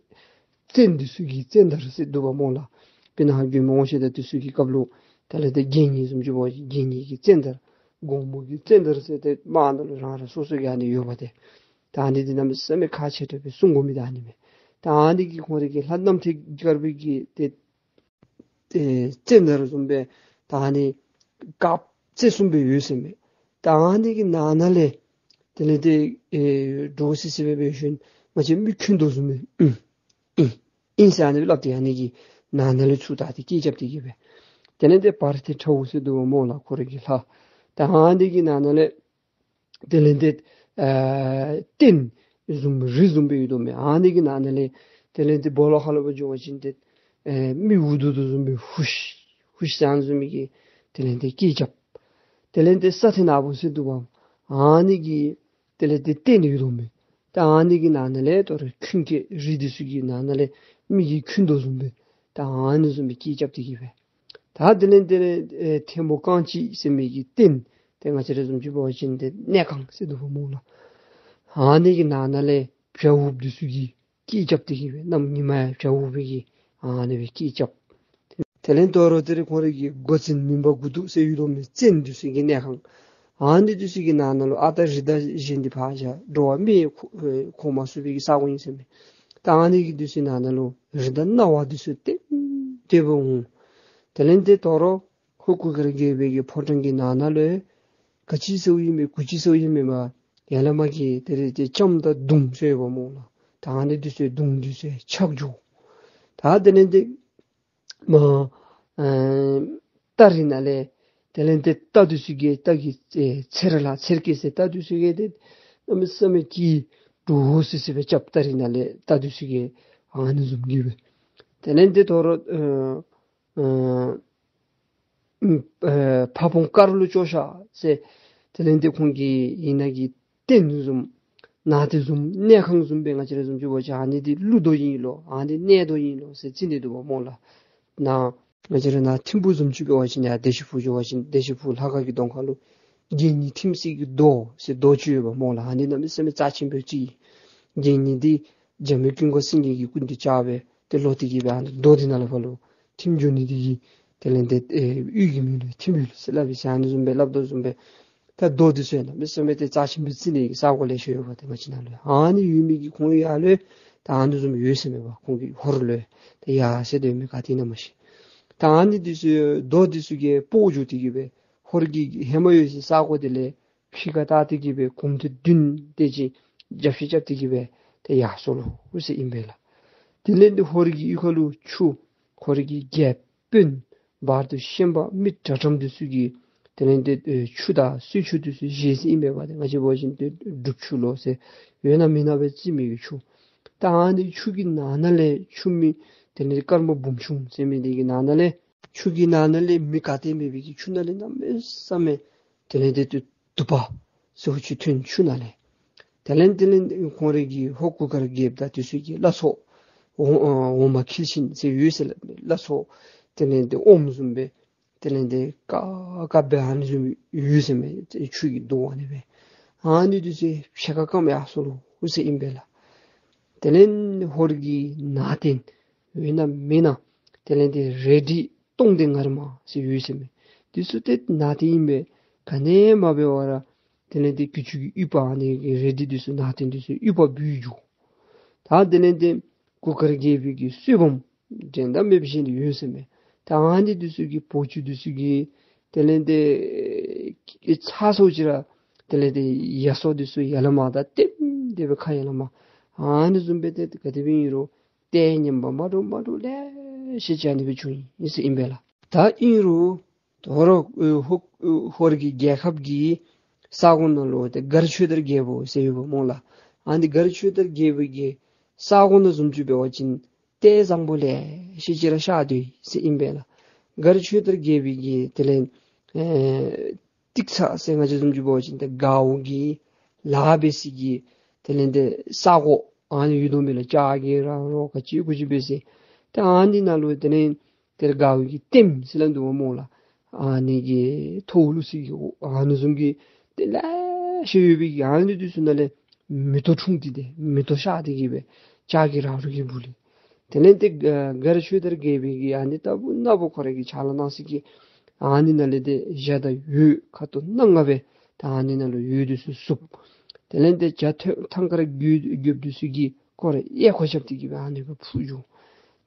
བཙན་འདི་ཚུ་གི་བཙན་དར་ཟེར་འདུག་པ་སྨོ་ལགས། དཔེར་ན་ཧ་གོ་མི་འོང་ཤེས། ད་འདི་ཚུ་གི་སྐབས་ལུ་དེ་ལས་ཏེ་དགེ་བསྙེན་བཟུམ་ཅིག་འབད་བ་ཅིན་དགེ་བསྙེན་གྱི་བཙན་དར། དགོང་མོ་གི་བཙན་དར་ཟེར་ཏེ་དམག་ནང་ལུ་རང་རང་སོ་སོ་གི་ཨ་ནི་ཡོད་པ་ཏེ། ད་ཨ་ནི་འདི་གནམ་མེད་ས་མེད་ཁག་ཆེ་དྲགས་སྦེ་སྲུང་དགོ་མི་ད་ཨ་ནི་མས། ད་ཨ་ནི་གི་ཁོང་ར་གི་ལྷ་རྣམ་ཐོས་དཀར་པོའི་གི་ཏེ་ ཨེ་བཙན་ད་ར་བཟུམ་སྦེ་ད་ཨ་ནི་དཀརཔོ་རྩེ་གསུམ་སྦེ་ཡོད་ཟེར་མས། ད་ཨ་ནི་གི་ནང་ན་ལས་དེ་ལས་ཏེ་ཨེ་འདྲོག་སི་སི་སྦེ་འབད་ཞིནམ་ང་བཅས་མི་འཁྱུད་དོ་བཟུམ་སྦེ་ཨིན་ཨིན་ཨིན་ཟེར་ཨ་ནི་སྦེ་སླབ་སྟེ་ཨ་ནི་གི་ནང་ན་ལས་ཚུར་ད་ཏེ་སྐད་རྐྱབ་སྟེ་གི་སྦེ། དེ་ལས་ཏེ་བར་ཏེ་ཁྲ་བོ་ཟེར་འདུག་པ་སྨོ་ལགས། ཁོ་རའི་གི་ལྷ། ད་ཨ་ནི་གི་ནང་ན་ལས་དེ་ལས་ཏེ་ཨ་སྟན་བཟུམ་རི་བཟུམ་སྦེ་ཡོད་དོ་མས། ཨ་ནི་གི་ནང་ན་ལས་དེ་ལས་ཏེ་སྦོ་ལོགས་ཁ་ལུ་འབད་འགྱོ་བ་ཅིན་ཏེ་ཨེ་མི་འུ་སྡུག་སྡུག་བཟུམ་སྦེ་ཧུཤ་ཧུཤ་ཟེར་ཨ་ནི་བཟུམ་མའི་གི་དེ་ལས་ཏེ་སྐད་རྐྱབ། དེ་ལས་ཏེ་ས་ཐེ་ན་བུ་ཟེར་འདུག་པ། ཨ་ནི་གི་དེ་ལས་ཏེ་སྟན་ཡོད་དོ་མས། ད་ཨ་ནི་གི་ནང་ན་ལས་དོ་རུང་འཁྱུད་ཀྱི་རི་འདི་ཚུ་གི་ནང་ན་ལས་མི་གིས་འཁྱུད་དོ་བཟུམ་སྦེ་ད་ཨ་ནི་བཟུམ་སྦེ་སྐད་རྐྱབ་སྟེ་གི་སྦེ། ད་དེ་ལས་དེ་ལས་ཨེ་ཐལ་མོ་རྐང་གཅིག་ཟེར་མི་གི་སྟན་ཏེ་ང་བཅས་ར་བཟུམ་ཅིག་འབད་བ་ཅིན་ཏེ་གནས་ཁང་ཟེར་འདུག་པ་སྨོ་ལགས། ཨ་ནི་གི་ནང་ན་ལས་བྱ་འུགཔ་འདི་ཚུ་གིས་སྐད་རྐྱབ་སྟེ་གི་སྦེ་གནམ་ཉི་མ་ཡང་བྱ་འུག་པའི་གི་ཨ་ནི་སྦེ་སྐད་རྐྱབ། དེ་ལས་དོ་རུང་དེ་རུང་ཁོང་རའི་གི་མགོ་ཚན་མུན་པ་དགུ་ཐུག་ཟེར་ཡོད་དོ་མས། བཙན་འདི་ཚུ་གི་གནས་ཁང་། ཨ་ནི་འདི་ཚུ་གི་ནང་ན་ལུ་ཨ་རྟག་རི་དྭགས་གཞན་འདི་ཕར་བཞག་འགྲོ་བ་མི་ཁོ་ཨེ་ཁོ་མ་ཚུགས་པའི་གི་ས་གོ་ཨིན་ཟེར་མས། ད་ཨ་ནི་གི་འདི་ཚུ་ནང་ན་ལུ་རི་དྭགས་རྣ་བ་འདི་ཚུ་ལྟེམ་ལྟེ་སྦེ་འོང་། དེ་ལས་ཏེ་དོ་རུང་ཧོར་གུར་དཀར་རྒྱལ་པོའི་གི་ཕོ་བྲང་གི་ནང་ན་ལུ་ག་ཅི་ཟེརཝ་ཨིན་མས་གུ་ཅི་ཟེརཝ་ཨིན་མས་པ། ཡར་ལས་མར་གྱི་དེ་ལས་ཏེ་ལྕངམ་དང་མདུང་ཟེར་ཡོདཔ་སྨོ་ལགས། ད་ཨ་ནི་འདི་ཚུ་མདུང་འདི་ཚུ་ཆག་འགྱོ། ད་དེ་ལས་ཏེ་མར་ཨེ་རྟ་རི་ནང་ལས་དེ་ལས་ཏེ་རྟ་འདི་ཚུ་གིས་རྟ་གི་ཨེ་ཚེར་ལ་ཚེར་སྐད་ཟེར་རྟ་འདི་ཚུ་གིས་ཏེ་གནམ་མེད་ས་མེད་ཀྱི་འདྲོག་སི་སི་སྦེ་རྐྱབ། རྟ་རི་ནང་ལས་རྟ་འདི་ཚུ་གིས་ཨ་ནི་བཟུམ་གྱི་སྦེ། དེ་ལས་ཏེ་དོ་རུང་ཨེ་ཨེ་ཨེ་ཕ་བོང་དཀར་ལུ་བཅོལ་བཞག་ཟེར། དེ་ལས་ཏེ་ཁོང་གི་ཨིན་ན་གི་སྟན་བཟུམ་ནང་རྟེན་བཟུམ་གནས་ཁང་བཟུམ་སྦེ་ང་བཅས་ར་བཟུམ་ཅིག་འབད་བ་ཅིན་ཨ་ནི་འདི་ལུ་དོ་ཨིན་ལོ་ཨ་ནི་གནས་དོ་ཨིན་ལོ་ཟེར་རྩིས་ནི་འདུག་པ་སྨོ་ལགས། ནཱ་ང་བཅས་ར་ནཱ་ཐིམ་ཕུག་བཟུམ་ཅིག་འབད་བ་ཅིན་ཡར་བདེ་ཆེན་ཕུག་འགྱོ་བ་ཅིན་བདེ་ཆེན་ཕུག་ལྷ་ཁང་གི་གདོང་ཁ་ལུ་དགེ་བསྙེན་ཐིམ་སྲིད་ཀྱི་རྡོ་ཟེར་རྡོ་ཅིག་ཡོདཔ་སྨོ་ལགས། ཨ་ནི་གནམ་མེད་ས་མེད་རྩ་ཆེན་པོ་ཅིག། དགེ་བསྙེན་འདི་འཇམ་དཔལ་ཀུན་དགའ་སེང་གེ་གི་སྐུ་མདུན་བཅར་སྦེ་ཏེ་ལོག་སྟེ་གི་སྦེ་ཨ་ནི་རྡོ་འདི་ནང་ལས་ཕར་ལུ་ཐིམ་འགྱོ་ནི་འདི་གིས་དེ་ལས་ཏེ་ཨེ་ཡུལ་གྱི་མིང་ལུ་ཐིམ་ཡུལ་ཟེར་སླབ་ཨིན་ཟེར་ཨ་ནི་བཟུམ་སྦེ་སླབ་དོ་བཟུམ་སྦེ། ད་རྡོ་འདི་ཚུ་ཡང་གནམ་མེད་ས་མེད་ཏེ་རྩ་ཆེན་པོ་རྩི་ནི་གི་ས་གོ་ལེ་ཤ་ཡོད་པ་ཏེ་ང་བཅས་ནཱ་ལུ། ཨ་ནི་ཡོད་མི་གི་ཁོང་ཡར་ལུ་ད་ཨ་ནི་བཟུམ་ཡོད་ཟེར་མས་པ། ཁོང་གི་ཧོར་ལུ་ད་ཡར་ཟེར་སྡོད་མི་ག་ཏེ་ཨིན་ན་མ་ཤེས། ད་ཨ་ནི་འདི་ཚུ་རྡོ་འདི་ཚུ་གིས་སྤོ་འགྱོ་སྟེ་གི་སྦེ་ཧོར་གྱི་ཧེ་མ་ཡོད་སའི་ས་གོ་འདི་ལས་ཕྱི་ཁར་བལྟ་སྟེ་གི་སྦེ་གོམ་ཏེ་བདུན་དེ་ཅིག་རྒྱབ་བཤུད་རྐྱབ་སྟེ་གི་སྦེ་ཏེ་ཡར་སོང་ལོ་ཟེར་ཨིན་པས་ལགས། དེ་ལས་ཏེ་ཧོར་གྱི་གཡུས་ཁ་ལུ་ཆུ་ཧོར་གྱི་རྒྱལཔོ་དཔོན་བར་དུ་ཤན་པ་མི་དྲག་དྲགམ་འདི་ཚུ་གིས་དེ་ལས་ཏེ་ཨེ་ཆུ་དང་སྲོས་ཆུ་འདི་ཚུ་བཞེས་ཟེར་ཨིན་པས་པ། ཏེ་ང་བཅས་འབད་བ་ཅིན་ཏེ་སྒྲུབ་ཆུ་ལོ་ཟེར་ཡོད་ན་མེད་ན་སྦེ་རྩི་མི་གི་ཆུ། ད་ཨ་ནི་ཆུ་གི་ནང་ན་ལས་ཆུ་མིག་དེ་ལས་ཏེ་སྐར་མ་འབུམ་ཆུང་ཟེར་མི་འདི་གི་ནང་ན་ལས་ཆུ་གི་ནང་ན་ལས་མི་ག་ཏེ་མེད་པའི་གི་ཆུ་ནང་ལས་གནམ་མེད་ས་མེད་དེ་ལས་ཏེ་དུ་དུ་པ་ཟེར་ཆུ་ཐོན། ཆུ་ནང་ལས་དེ་ལས་དེ་ལས་ཁོང་རའི་གི་ཧོར་གུར་དཀར་རྒྱལཔོ་དང་དེ་ཚུ་གི་བླ་ཚོགས་འོ་འོ་མ་འཁྱིལ་ཞིང་ཟེར་ཡོད་ཟེར་ལགས། བླ་ཚོགས་དེ་ལས་ཏེ་ཨོམ་བཟུམ་སྦེ་དེ་ལས་ཏེ་ཀ་ཀ་སྦེ་ཨ་ནི་བཟུམ་ཡོད་ཟེར་མས། ཆུ་གི་རྡོ་ཨ་ནི་སྦེ་ཨ་ནི་འདི་ཚུ་ཕྱེད་ཀ་སྐམ་ཡར་སོང་ལོ་ཟེར་ཨིན་པས་ལགས། དེ་ལས་ཧོར་གྱི་ནང་རྟེན་ཡོད་ན་མེད་ན་དེ་ལས་ཏེ་རལ་གྲི་སྟོང་སྡེ་ངར་མ་ཟེར་ཡོད་ཟེར་མས། འདི་ཚུ་ཏེ་ནང་རྟེན་ཨིན་པས། ག་ནི་མ་འབད་བར་དེ་ལས་ཏེ་གྱི་ཅུང་གི་ཡུ་བ་ཨ་ནི་གི་རལ་གྲི་འདི་ཚུ་ནང་རྟེན་འདི་ཚུ་ཡུ་བ་འབུལ་འགྱོ། ད་དེ་ལས་ཏེ་གུར་དཀར་རྒྱལ་པོའི་གི་གསོལ་བམ་འགྲན་ཟླ་མེད་པ་ཅིག་ཡོད་ཟེར་མས། ད་ཨ་ནི་འདི་ཚུ་གི་བོ་ཅུ་འདི་ཚུ་གི་དེ་ལས་ཏེ་ཚར་སོང་ཅི་ར་དེ་ལས་ཏེ་ཡ་སོ་འདི་ཚུ་ཡར་ལས་མར་ད་ལྟེམ་ལྟེ་སྦེ་ཁ་ཡར་ལས་མར་ཨ་ནི་བཟུམ་སྦེ་ཏེ་ག་དེ་སྦེ་ཨིན་རུང་ཏེ་ཉམས་པ་མ་འདྲཝ་མ་འདྲཝ་ལེ་ཤ་ཅིག་ཨ་ནི་སྦེ་བྱུང་ཡི་ཟེར་ཨིན་པས་ལགས། ད་ཨིན་རུང་དོ་རུང་ཨེ་ཧོ་ཨེ་ཧོར་གྱི་རྒྱལ་ཁབ་ཀྱི་ས་གོ་ནང་ལུ་ཏེ་མགར་ཆོས་དར་རྒྱལ་པོ་ཟེར་ཡོདཔ་སྨོ་ལགས། ཨ་ནི་མགར་ཆོས་དར་རྒྱལ་པོ་གི་ས་གོ་ནང་བཟུམ་ཅིག་འབད་བ་ཅིན་ཏེ་བཟང་པོ་ལེ་ཤ་ཅིག་ར་ཤར་སྡོད་ཡི་ཟེར་ཨིན་པས་ལགས། མགར་ཆོས་དར་རྒྱལ་པོ་གི་དེ་ལས་ཨེ་ཏིག་ཚ་ཟེར་ང་བཅས་བཟུམ་ཅིག་འབད་བ་ཅིན་ཏེ་མགརཝ་གི་ལཱ་འབད་ས་གི་དེ་ལས་ཏེ་ས་གོ་ཨ་ནི་ཡོད་དོ་མས་ལགས། ལྕགས་ཀྱི་ར་རོ་ག་ཅི་གུ་ཅི་འབད་ས་ཏེ་ཨ་ནི་ནང་ལུ་དེ་ལས་ཏེ་མགརཝ་གི་ལྟདམོ་ཟེར་སླབ་འདུག་པ་སྨོ་ལགས། ཨ་ནི་གི་ཐོག་ལུ་ས་གི་ཨ་ནི་བཟུམ་གྱི་ཏེ་ལེ་ཤ་ཡོད་པའི་གི་ཨ་ནི་འདི་ཚུ་ནང་ལས་མེ་ཏོག་འཁྲུངས་ཏེ་ཏེ་མེ་ཏོག་ཤར་ཏེ་གི་སྦེ་ལྕགས་ཀྱི་ར་རོ་གིས་འབུལ་ལེ། དེ་ལས་ཏེ་མགར་ཆོས་དར་རྒྱལ་པོ་གི་ཨ་ནི་ལྟ་བུ་ན་བུ་ཁོ་ར་གིས་ཕྱག་ལཱ་གནང་ས་གི་ཨ་ནི་ནང་ལས་ཏེ་འཇའ་དང་འོད་ཁ་དོག་སྣ་ལྔ་སྦེ་ད་ཨ་ནི་ནང་ལུ་འོད་འདི་ཚུ་ཟུག། དེ་ལས་ཏེ་འཇའ་ཐང་དཀར་འགྱོ་འགྱོཝ་འདི་ཚུ་གིས་ཁོ་ར་གཡས་ཁ་རྐྱབ་སྟེ་གི་སྦེ་ཨ་ནི་སྦེ་འཕུར་འགྱོ།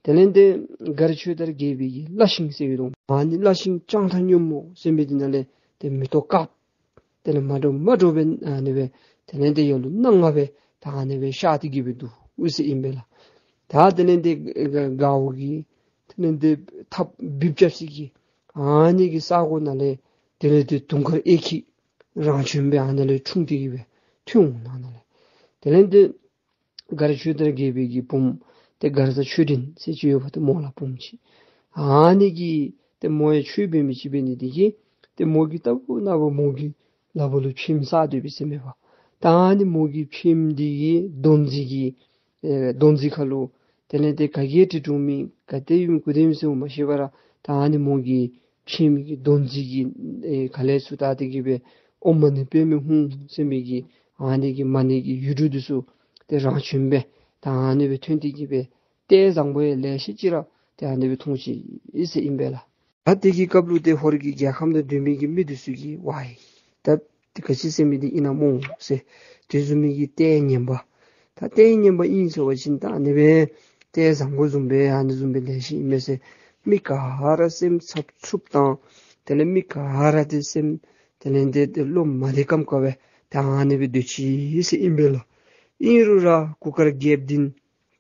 དེ་ལས་ཏེ་མགར་ཆོས་དར་རྒྱལ་པོའི་གི་བླ་ཤིང་ཟེར་ཡོད་དོ། ཨ་ནི་བླ་ཤིང་ལྕང་ཐང་སྨྱོན་མོ་ཟེར་མི་འདི་ནང་ལས་ཏེ་མེ་ཏོག་དཀརཔོ་དེ་ལས་མ་འདྲཝ་མ་འདྲཝ་སྦེ་ཨ་ནི་སྦེ་དེ་ལས་ཏེ་ཡར་ལུ་སྣ་ལྔ་སྦེ་ད་ཨ་ནི་སྦེ་ཤར་ཏེ་གི་སྦེ་འདུག་ཟེར་ཨིན་པས་ལགས། ད་དེ་ལས་ཏེ་མགརཝ་གི་དེ་ལས་ཏེ་ཐགཔ་འབིབས་རྐྱབ་ས་གི་ཨ་ནི་གི་ས་གོ་ནང་ལས་དེ་ལས་ཏེ་དུང་དཀར་གཡས་འཁྱིལ་རང་བྱོན་སྦེ་ཨ་ནི་ལས་འཁྲུངས་ཏེ་གི་སྦེ་ཐོན་འོང་ནང་ན་ལས། དེ་ལས་ཏེ་མགར་ཆོས་དར་རྒྱལ་པོའི་གི་བུམོ་ཏེ་མགར་བཟའ་ཆོས་སྒྲོན་ཟེར་ཅིག་ཡོདཔ་ཏེ་མོ་ལགས་བུམོ་ཅིག། ཨ་ནི་གིས་ཏེ་མོ་ཡང་ཆོས་འབད་མི་ཅིག་འབད་ནི་འདི་གིས་ཏེ་མོ་གིས་ལྟ་བུ་ན་བུ་མོ་གི་ལགཔ་ལུ་ཕྱེངམ་ཟ་སྡོད་པས་ཟེར་མས་པ། ད་ཨ་ནི་མོ་གི་ཕྱེངམ་འདི་གིས་དོང་རྩེ་གི་ཨེ་དོང་རྩེ་ཁ་ལུ་དེ་ལས་ཏེ་ག་གིས་ཏེ་དྲུང་མི་ག་ཏེ་ཡོད་མི་གུ་ཏེ་ཡོད་མི་ཟེར་མ་ཤེས་པར་ད་ཨ་ནི་མོ་གི་ཕྱེངམ་གི་དོང་རྩེ་གི་ཨེ་ཁ་ལས་ཚུར་ལྟ་སྟེ་གི་སྦེ་ཨོཾ་མ་ཎི་པདྨེ་ཧཱུྃ་ཟེར་མི་གི་ཨ་ནི་གི་མ་ཎི་གི་ཡིག་འབྲུ་འདི་ཚུ་ཏེ་རང་བྱོན་སྦེ་ད་ཨ་ནི་སྦེ་ཐོན་ཏེ་གི་སྦེ་ལྟས་བཟང་པོ་ཡང་ལེ་ཤ་ཅིག་ར་ཏེ་ཨ་ནི་སྦེ་མཐོང་ཅི་ཟེར་ཨིན་པས་ལགས། ད་དེ་གི་སྐབས་ལུ་ཏེ་ཧོར་གྱི་རྒྱལ་ཁམས་ནང་སྡོད་མི་གི་མི་འདི་ཚུ་གིས་ཝའི་ད་དེ་ག་ཅི་ཟེར་མི་འདི་ཨིན་ན་སྨོ་ཟེར་དེ་བཟུམ་མའི་གི་ལྟས་ངན་པ། ད་ལྟས་ངན་པ་ཨིན་ཟེར་བ་ཅིན་ད་ཨ་ནི་སྦེ་ལྟས་བཟང་པོ་བཟུམ་སྦེ་ཨ་ནི་བཟུམ་སྦེ་ལེ་ཤ་ཨིན་མས་ཟེར། མི་ག་ར་སེམས་འཚབ་འཚུབ་དང་དེ་ལས་མི་ག་ར་ཏེ་སེམས་དེ་ལས་ཏེ་ཏེ་བློ་མ་བདེ་ཀམ་ཀ་སྦེ་ད་ཨ་ནི་སྦེ་སྡོད་ཅི་ཟེར་ཨིན་པས་ལགས། ཨིན་རུང་ར་གུར་དཀར་རྒྱལཔོ་འདི་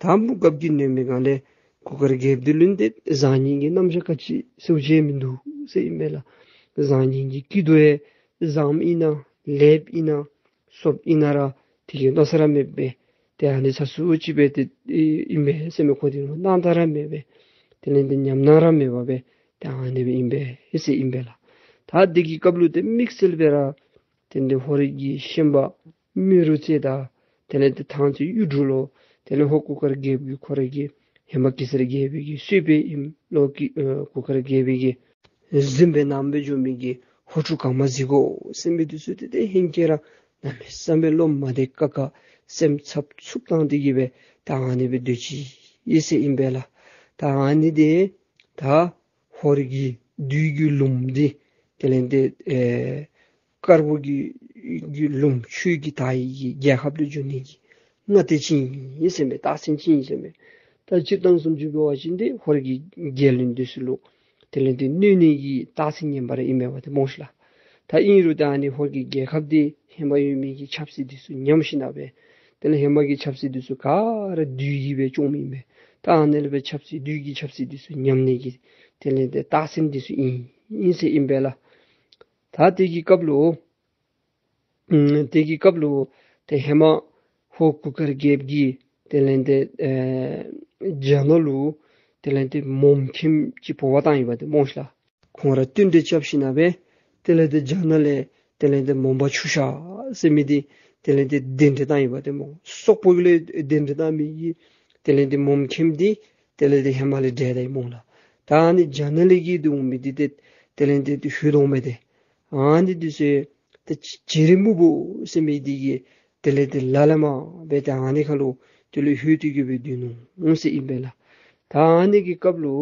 ད་མོ་རྒཔོ་གིས་ནོན་མི་སྒང་ལས་གུར་དཀར་རྒྱལཔོ་འདི་ལུ་ཏེ་བཟང་ངན་གྱི་རྣམ་གཞག་ག་ཅི་ཟེར་བ་ཅིན་མིན་འདུག་ཟེར་ཨིན་པས་ལགས། བཟང་ངན་གྱི་སྐྱིད་སྡུག་ཡང་བཟངམ་ཨིན་ན་ལེགསཔ་ཨིན་ན་སོབ་ཨིན་ན་ར་དེ་གི་མནོ་ས་ར་མེད་པས། ཏེ་ཨ་ནི་ས་སུ་ཅིག་སྦེ་ཏེ་ཨིན་པས་ཟེར་མི་ཁོ་འདི་ལུ་སྣང་དག་ར་མེད་པས། དེ་ལས་ཏེ་ཉམས་སྣང་ར་མེད་པ་སྦེ་ཏེ་ཨ་ནི་སྦེ་ཨིན་པས་ཟེར་ཨིན་པས་ལགས། ད་དེ་གི་སྐབས་ལུ་ཏེ་དམིགས་བསལ་སྦེ་ར་དེ་ལས་ཧོར་གྱི་ཤན་པ་རྨེ་རུ་རྩེ་དང་དེ་ལས་ཏེ་ཐང་རྩེ་གཡུ་འབྲུག་ལུ་དེ་ལས་ཧོར་གུར་དཀར་རྒྱལཔོ་གིས་ཁོ་ར་གི་ཧེ་མ་གེ་སར་རྒྱལ་པོའི་གི་གསོལ་དཔོན་ཨིནམ་ལོ་གི་ཨེ་གུར་དཀར་རྒྱལ་པོའི་གི་གཟིམ་དཔོན་ནང་སྦེ་འགྱོ་མི་གི་ཧོར་ཕྲུག་གང་མ་གཟིགས་དགོ་ཟེར་མི་འདི་ཚུ་ཏེ་ཏེ་ཧེང་སྐལ་ར་གནམ་མེད་ས་མེད་བློ་མ་བདེ་ཁག་ཁ་སེམས་འཚབ་འཚུབ་བཏང་སྟེ་གི་སྦེ་ད་ཨ་ནི་སྦེ་སྡོད་ཅི་ཟེར་ཨིན་པས་ལགས། ད་ཨ་ནི་འདི་ད་ཧོར་གྱི་བདུད་ཀྱི་ལུངམ་འདི་དེ་ལས་ཏེ་ཨེ་དཀར་པོ་གི་གི་ལུངམ་ཆོས་ཀྱི་དར་ཡི་གི་རྒྱལ་ཁབ་ལུ་འགྱོ་ནི་གི་སྔ་ལྟས་ཅིག་ཨིན་ཟེར་མས། རྟགས་མཚན་ཅིག་ཨིན་ཟེར་མས། ད་སྤྱིར་བཏང་བཟུམ་ཅིག་འབད་བ་ཅིན་ཏེ་ཧོར་གྱི་རྒྱལ་བློན་འདི་ཚུ་ལུ་དེ་ལས་ཏེ་གནོད་ནི་གི་རྟགས་མཚན་ངན་པ་ར་ཨིན་མས་པ་ཏེ་སྨོ་ཤི་ལགས། ད་ཨིན་རུང་ད་ཨ་ནི་ཧོར་གྱི་རྒྱལ་ཁབ་འདི་ཧེ་མ་ཡོད་མི་གི་ཆབ་སྲིད་འདི་ཚུ་ཉམས་ཞིནམ་སྦེ་དེ་ལས་ཧེ་མ་གི་ཆབ་སྲིད་འདི་ཚུ་ག་ར་བདུད་ཀྱིས་སྦེ་སྐྱོང་མི་ཨིན་པས། ད་ཨ་ནི་ལས་སྦེ་ཆབ་སྲིད་བདུད་ཀྱི་ཆབ་སྲིད་འདི་ཚུ་ཉམས་ནི་གི་དེ་ལས་ཏེ་རྟགས་མཚན་འདི་ཚུ་ཨིན་ཨིན་ཟེར་ཨིན་པས་ལགས། ད་དེ་གི་སྐབས་ལུ་ཨམ་དེ་གི་སྐབས་ལུ་ཏེ་ཧེ་མ་ཧོར་གུར་དཀར་རྒྱལཔོ་གིས་དེ་ལས་ཏེ་ཨེ་རྒྱ་ནག་ལུ་དེ་ལས་ཏེ་མོམ་མཁནམ་ཅིག་འབོ་བར་བཏང་ཡི་པ་ཏེ་སྨོ་ཤི་ལགས། ཁོང་ར་བསྟུན་གྲོས་རྐྱབ་ཞིནམ་སྦེ་དེ་ལས་ཏེ་རྒྱ་ནག་ལས་དེ་ལས་ཏེ་མོམ་པ་ཆུ་ཤ་ཟེར་མི་འདི་དེ་ལས་ཏེ་གདན་འདྲེན་བཏང་ཡི་པ་ཏེ་སྨོ། སོག་པོ་གི་ལས་གདན་འདྲེན་བཏང་མི་གི་དེ་ལས་ཏེ་མོམ་མཁནམ་འདི་དེ་ལས་ཏེ་ཧེ་མ་ལས་འདྲེན་ད་ཡི་སྨོ་ལགས། ད་ཨ་ནི་རྒྱ་ནག་ལས་གི་འདི་འོང་མི་འདི་ཏེ་དེ་ལས་ཏེ་ཏེ་ལྷོད་འོང་མི་འདི་ཨ་ནི་འདི་ཚུ་ཏེ་བྱེ་རིལ་སྨུག་པོ་ཟེར་མི་འདི་གིས་དེ་ལས་ཏེ་ལ་ལ་མ་སྦེ་ཏེ་ཨ་ནི་ཁ་ལུ་དེ་ལུ་ལྷོད་དེ་གི་སྦེ་སྡོད་ནུག་ཟེར་ཨིན་པས་ལགས། ད་ཨ་ནི་གི་སྐབས་ལུ་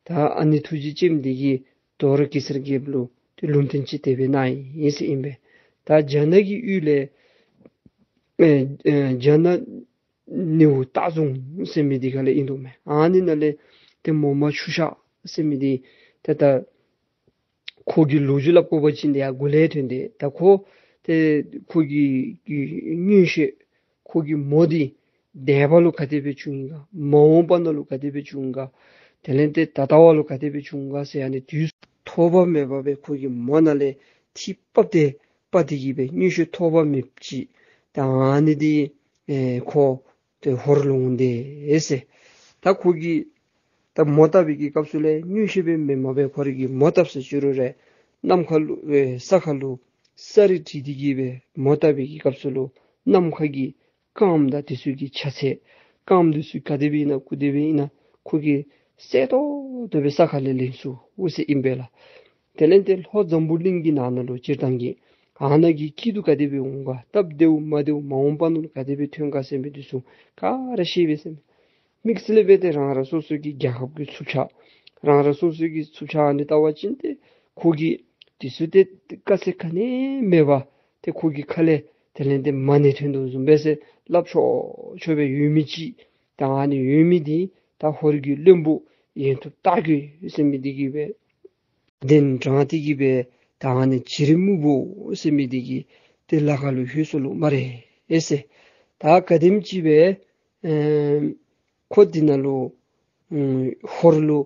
ད་ཨ་ནི་ཐུགས་རྗེ་ཅནམ་འདི་གིས་དོ་རུང་གེ་སར་རྒྱལཔོ་ལུ་ཏེ་ལུང་བསྟན་ཅིག་དེ་སྦེ་གནང་ཡི་ཟེར་ཨིན་པས། ད་རྒྱ་ནག་གི་ཡུལ་ལས་ཨེ་ཨེ་རྒྱ་ནག་ནེའུ་སྟག་རྫོང་ཟེར་མི་འདི་ཁ་ལས་ཨིན་དོ་མས། ཨ་ནི་ནང་ལས་ཏེ་མོ་མ་ཆུ་ཤ་ཟེར་མི་འདི་ཏེ་ད་ཁོ་གི་ལོ་རྒྱུས་སླབ་དགོ་པ་ཅིན་ཏེ་ཡར་མགུ་ལས་ཐོན་ཏེ་ད་ཁོ་ཏེ་ཁོ་གི་གི་མངོན་ཤེས་ཁོ་གི་མོ་འདི་འདས་པ་ལུ་ག་དེ་སྦེ་བྱུང་ཡི་ག་མ་འོངས་པ་ནང་ལུ་ག་དེ་སྦེ་བྱུང་ཡི་ག་དེ་ལས་ཏེ་ད་ལྟ་བ་ལུ་ག་དེ་སྦེ་བྱུང་ཡི་ག་ཟེར་ཨ་ནི་དུས་ཐོགས་པ་མེད་པ་སྦེ་ཁོ་གི་མོ་ནང་ལས་ཐིག་ཕབ་སྟེ་པ་དེ་གི་སྦེ་མངོན་ཤེས་ཐོགས་པ་མེདཔ་ཅིག་ད་ཨ་ནི་འདི་ཨེ་ཁོ་ཏེ་ཧོར་ལུ་འོང་སྟེ་ཨེ་ཟེར། ད་ཁོ་གིས་ད་མོ་བཏབ་པའི་གི་སྐབས་སུ་ལས་མངོན་ཤེས་སྦེ་མེན་མ་སྦེ་ཁོ་རའི་གི་མོ་བཏབ་ཟེར་ཅི་རུང་ར་གནམ་ཁ་ལུ་ཨེ་ས་ཁ་ལུ་ས་རི་བྲིས་ཏེ་གི་སྦེ་མོ་བཏབ་པའི་གི་སྐབས་སུ་ལུ་གནམ་ཁ་གི་རྐངམ་དང་དེ་ཚུ་གི་ཆ་ཚད་རྐངམ་དེ་ཚུ་ག་དེ་སྦེ་ཨིན་ན་གུ་དེ་སྦེ་ཨིན་ན་ཁོ་གིས་གསལ་ཏོག་ཏོ་སྦེ་ས་ཁ་ལས་ལེན་ཚུགས་འོང་ཟེར་ཨིན་པས་ལགས། དེ་ལས་ཏེ་ལྷོ་འཛམ་བུ་གླིང་གི་ནང་ན་ལུ་སྤྱིར་བཏང་གི་ཨ་ནཱ་གི་སྐྱིད་སྡུག་ག་དེ་སྦེ་འོང་ག་སྟབས་བདེཝ་མ་བདེཝ་མ་འོངས་པ་ནང་ལུ་ག་དེ་སྦེ་ཐོན་ག་ཟེར་མི་འདི་ཚུ་ག་ར་ཤེས་པས་ཟེར་མས། དམིགས་བསལ་སྦེ་ཏེ་རང་རང་སོ་སོ་གི་རྒྱལ་ཁབ་ཀྱི་ཚུབ་ཆ་རང་རང་སོ་སོ་གི་ཚུབ་ཆ་ཨ་ནི་བལྟ་བ་ཅིན་ཏེ་ཁོ་གིས་དེ་ཚུ་ཏེ་དཀའ་ཚེགས་ག་ནི་མེད་པར་ཏེ་ཁོ་གི་ཁ་ལས་དེ་ལས་ཏེ་མ་ཎི་ཐོན་དོ་བཟུམ་སྦེ་ཟེར་སླབ་ཆོག་ཆོག་སྦེ་ཡོད་མི་ཅིག་ད་ཨ་ནི་ཡོད་མི་འདི་ ད་ཧོར་གྱི་བློན་པོ་ཡོན་ཐུབ་སྟག་རྒོད་ཟེར་མི་འདི་གིས་སྦེ་གདན་དྲངས་ཏེ་གིས་སྦེ་ད་ཨ་ནི་བྱི་རིལ་སྨུག་པོ་ཟེར་མི་འདི་གི་ཏེ་ལ་ཁ་ལུ་ལྷོད་སོ་ལོ་སྨ་རེ་ཟེར། ད་ག་དེམ་ཅིག་སྦེ་ཨེ་ཁོ་འདི་ནང་ལུ་ཨམ་ཧོར་ལུ་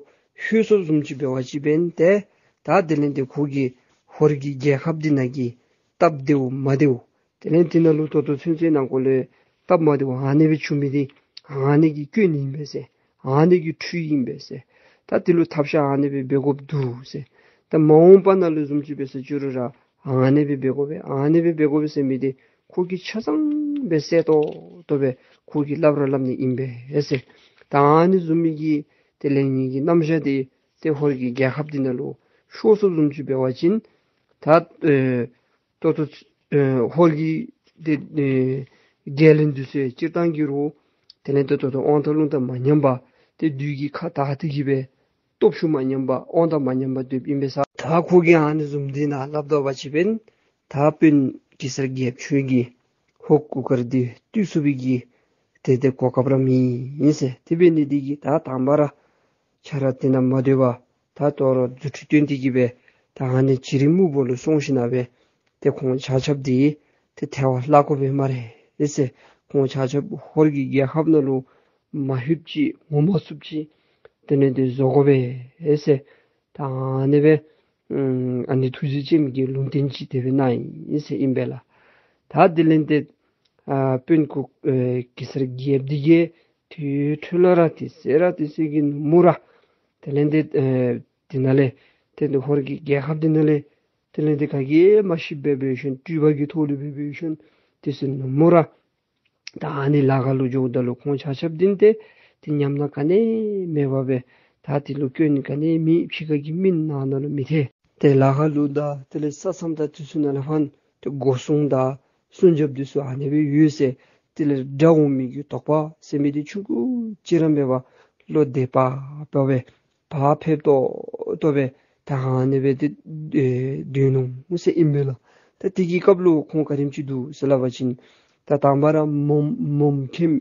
ལྷོད་སོ་བཟུམ་ཅིག་འབད་བ་ཅིན་འབདན་ཏེ་ད་དེ་ལས་ཏེ་ཁོ་གིས་ཧོར་གྱི་རྒྱལ་ཁབ་འདི་ནང་གི་སྟབས་བདེཝ་མ་བདེཝ་དེ་ལས་འདི་ནང་ལུ་ད་ལྟོ་ཚུན་ཚོད་ནང་འཁོད་ལུ་སྟབས་མ་བདེཝ་ཨ་ནི་སྦེ་བྱུང་མི་འདི་ཨ་ནི་གི་སྐྱོན་ཨིན་པས་ཟེར། ཨ་ནི་གི་འཁྲུལ་ཨིན་པས་ཟེར། ད་འདི་ལུ་ཐབས་ཤེས་ཨ་ནི་སྦེ་འབད་དགོཔ་འདུག་ཟེར། ད་མ་འོངས་པ་ནང་ལུ་བཟུམ་ཅིག་འབད་ཟེར་ཅི་རུང་ར་ཨ་ནི་སྦེ་འབད་དགོ་པས་ཨ་ནི་སྦེ་འབད་དགོ་པས་ཟེར་མི་འདི་ཁོ་གིས་ཆ་ཚང་སྦེ་གསལ་ཏོག་ཏོ་སྦེ་ཁོ་གིས་སླབ་ར་སླབ་ནི་ཨིན་པས་ཟེར། ད་ཨ་ནི་བཟུམ་མའི་གི་དེ་ལས་ངེ་གི་རྣམ་གཞག་འདི་ཏེ་ཧོར་གྱི་རྒྱལ་ཁབ་འདི་ནང་ལུ་ཤོར་སོ་བཟུམ་ཅིག་འབད་བ་ཅིན་ད་ཨེ་ད་ལྟོ་ཨེ་ཧོར་གྱི་ཏེ་ཨེ་རྒྱལ་བློན་འདི་ཚུ་སྤྱིར་བཏང་གི་རུང་དེ་ལས་ཏེ་ད་ལྟོ་དབང་ཐང་རླུང་རྟ་མ་ཉམས་པར་ཏེ་བདུད་ཀྱི་ཁ་དག་སྟེ་གིས་སྦེ་སྟོབས་ཤུགས་མ་ཉམས་པར་དབང་ཐང་མ་ཉམས་པར་སྡོདཔ་ཨིན་པས་ཟེར། ད་ཁོ་གིས་ཨ་ནི་བཟུམ་འདི་ནང་སླབ་དོ་བ་ཅིན་འབདན་ད་དཔོན་གེ་སར་རྒྱལཔོ་ཁྱོད་ཀྱིས་ཧོར་གུར་དཀར་འདི་བཏུལ་ཚུགས་པའི་གི་ཏེ་ཏེ་གོ་སྐབས་ར་མེད་ཟེར། དེ་འབད་ནི་འདི་གིས་ད་དང་པ་ར་ཁྱོད་ར་འདི་ནང་མ་སྡོད་པར་ད་ལྟོ་ར་རྫུ་འཕྲུལ་བཏོན་ཏེ་གིས་སྦེ་ད་ཨ་ནི་བྱི་རིལ་སྨུག་པོ་ལུ་སོང་ཞིནམ་ལས་ཏེ་ཁོང་ཆ་ཁྱབ་འདི་ཏེ་ཐལ་བར་བརླག་དགོ་པས་སྨ་རེ་ཟེར། ཁོང་ཆ་ཁྱབ་ཧོར་གྱི་རྒྱལ་ཁབ་ནང་ལུ་མ་ལྷོདཔ་ཅིག་ངོ་མ་ཚུདཔ་ཅིག་དེ་ལས་ཏེ་བཟོ་དགོ་པས་ཟེར། ད་ཨ་ནི་སྦེ་ཨམ་ཨ་ནི་ཐུགས་རྗེ་ཆེན་གྱི་ལུང་བསྟན་ཅིག་དེ་སྦེ་གནང་ཡི་ཟེར་ཨིན་པས་ལགས། ད་དེ་ལས་ཏེ་ཨ་དཔོན་གུ་ཨེ་གེ་སར་རྒྱལཔོ་འདི་གིས་དེ་འཕྲོ་ལས་ར་དེ་ཚེ་ར་དེ་ཚེ་གི་ནུབ་མོ་ར་དེ་ལས་ཏེ་ཨེ་དེ་ནང་ལས་ཏེ་ཧོར་གྱི་རྒྱལ་ཁབ་འདི་ནང་ལས་དེ་ལས་ཏེ་ག་གིས་མ་ཤེསཔ་སྦེ་འབད་ཞིནམ་སྤྲུལ་པ་གི་ཐོག་ལས་སྦེ་འབད་ཞིནམ་དེ་ཚེ་ནུབ་མོ་ར་ད་ཨ་ནི་ལ་ཁ་ལུ་འགྱོཝ་ད་ལུ་ཁོང་ཆ་ཁྱབ་འདི་ཏེ་ཏེ་ཉམས་སྣང་ག་ནི་མེད་པར་སྦེ་ད་འདི་ལུ་སྐྱོན་ག་ནི་མེད། ཕྱི་ཁ་གི་མི་ནང་ན་ལུ་མི་ཐལ། ཏེ་ལ་ཁ་ལུ་དང་དེ་ལས་ས་མཚམས་དང་དེ་ཚུ་ནང་ལས་ཕར་ཏེ་སྒོ་སྲུང་དང་སྲུང་སྐྱོབ་འདི་ཚུ་ཨ་ནི་སྦེ་ཡོད་ཟེར། དེ་ལས་དགྲ་འོང་མི་གི་དོགས་པ་ཟེར་མི་འདི་ཆུང་ཀུ་ཅིག་ར་མེད་པར་བློ་བདེ་པ་པ་སྦེ་བག་ཕེབས་ཏོག་ཏོ་སྦེ་ད་ཨ་ནི་སྦེ་ཏེ་ཨེ་སྡོད་ནུག་ཟེར་ཨིན་པས་ལགས། ད་དེ་གི་སྐབས་ལུ་ཁོང་ག་དེམ་ཅིག་འདུག་ཟེར་སླབ་པ་ཅིན་ད་དང་པ་ར་མོ་མོ་མཁནམ་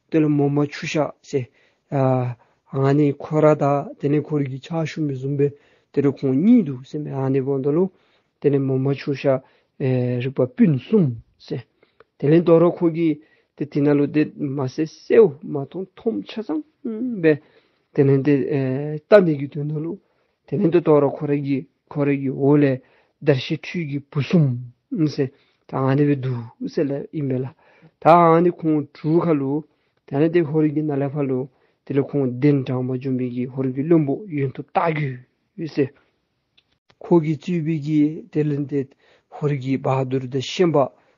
དེ་ལས་མོ་མ་ཆུ་ཤ་ཟེར་ཨ་ཨ་ནི་ཁོ་ར་དང་དེ་ལས་ཁོ་རའི་གི་ཕྱག་ཞུ་མི་བཟུམ་སྦེ་དེ་ལས་ཁོང་གཉིས་འདུག་ཟེར་མས། ཨ་ནི་འབདཝ་ད་ལུ་དེ་ལས་མོ་མ་ཆུ་ཤ་ཨེ་རིག་པ་སྤུན་གསུམ་ཟེར། དེ་ལས་དོ་རུང་ཁོ་གིས་ཏེ་དེ་ནང་ལུ་ཏེ་མ་གསལ་གསལཝ་མ་མཐོང་མཐོངམ་ཆ་ཚང་སྦེ་དེ་ལས་ཏེ་ཨེ་བལྟ་ནི་གི་དོན་ལུ་དེ་ལས་ཏེ་དོ་རུང་ཁོ་རའི་གི་ཁོ་རའི་གི་འོག་ལས་དར་ཤིང་འཕྲུལ་གྱི་བུ་གསུམ་ཟེར་ད་ཨ་ནི་སྦེ་འདུག་ཟེར་སླབ་ཨིན་པས་ལགས། ད་ཨ་ནི་ཁོང་དྲུག་ཁར་ལུ་དེ་ལས་ཏེ་ཧོར་གྱི་ནང་ལས་ཕར་ལུ་དེ་ལས་ཁོང་གདན་དྲངས་པར་བྱོན་པའི་གི་ཧོར་གྱི་བློན་པོ་ཡོན་ཐུབ་སྟག་རྒོད་ཟེར། ཁོ་གིས་གཙོས་པའི་གི་དེ་ལས་ཏེ་ཧོར་གྱི་བ་དུར་དང་ཤན་པ་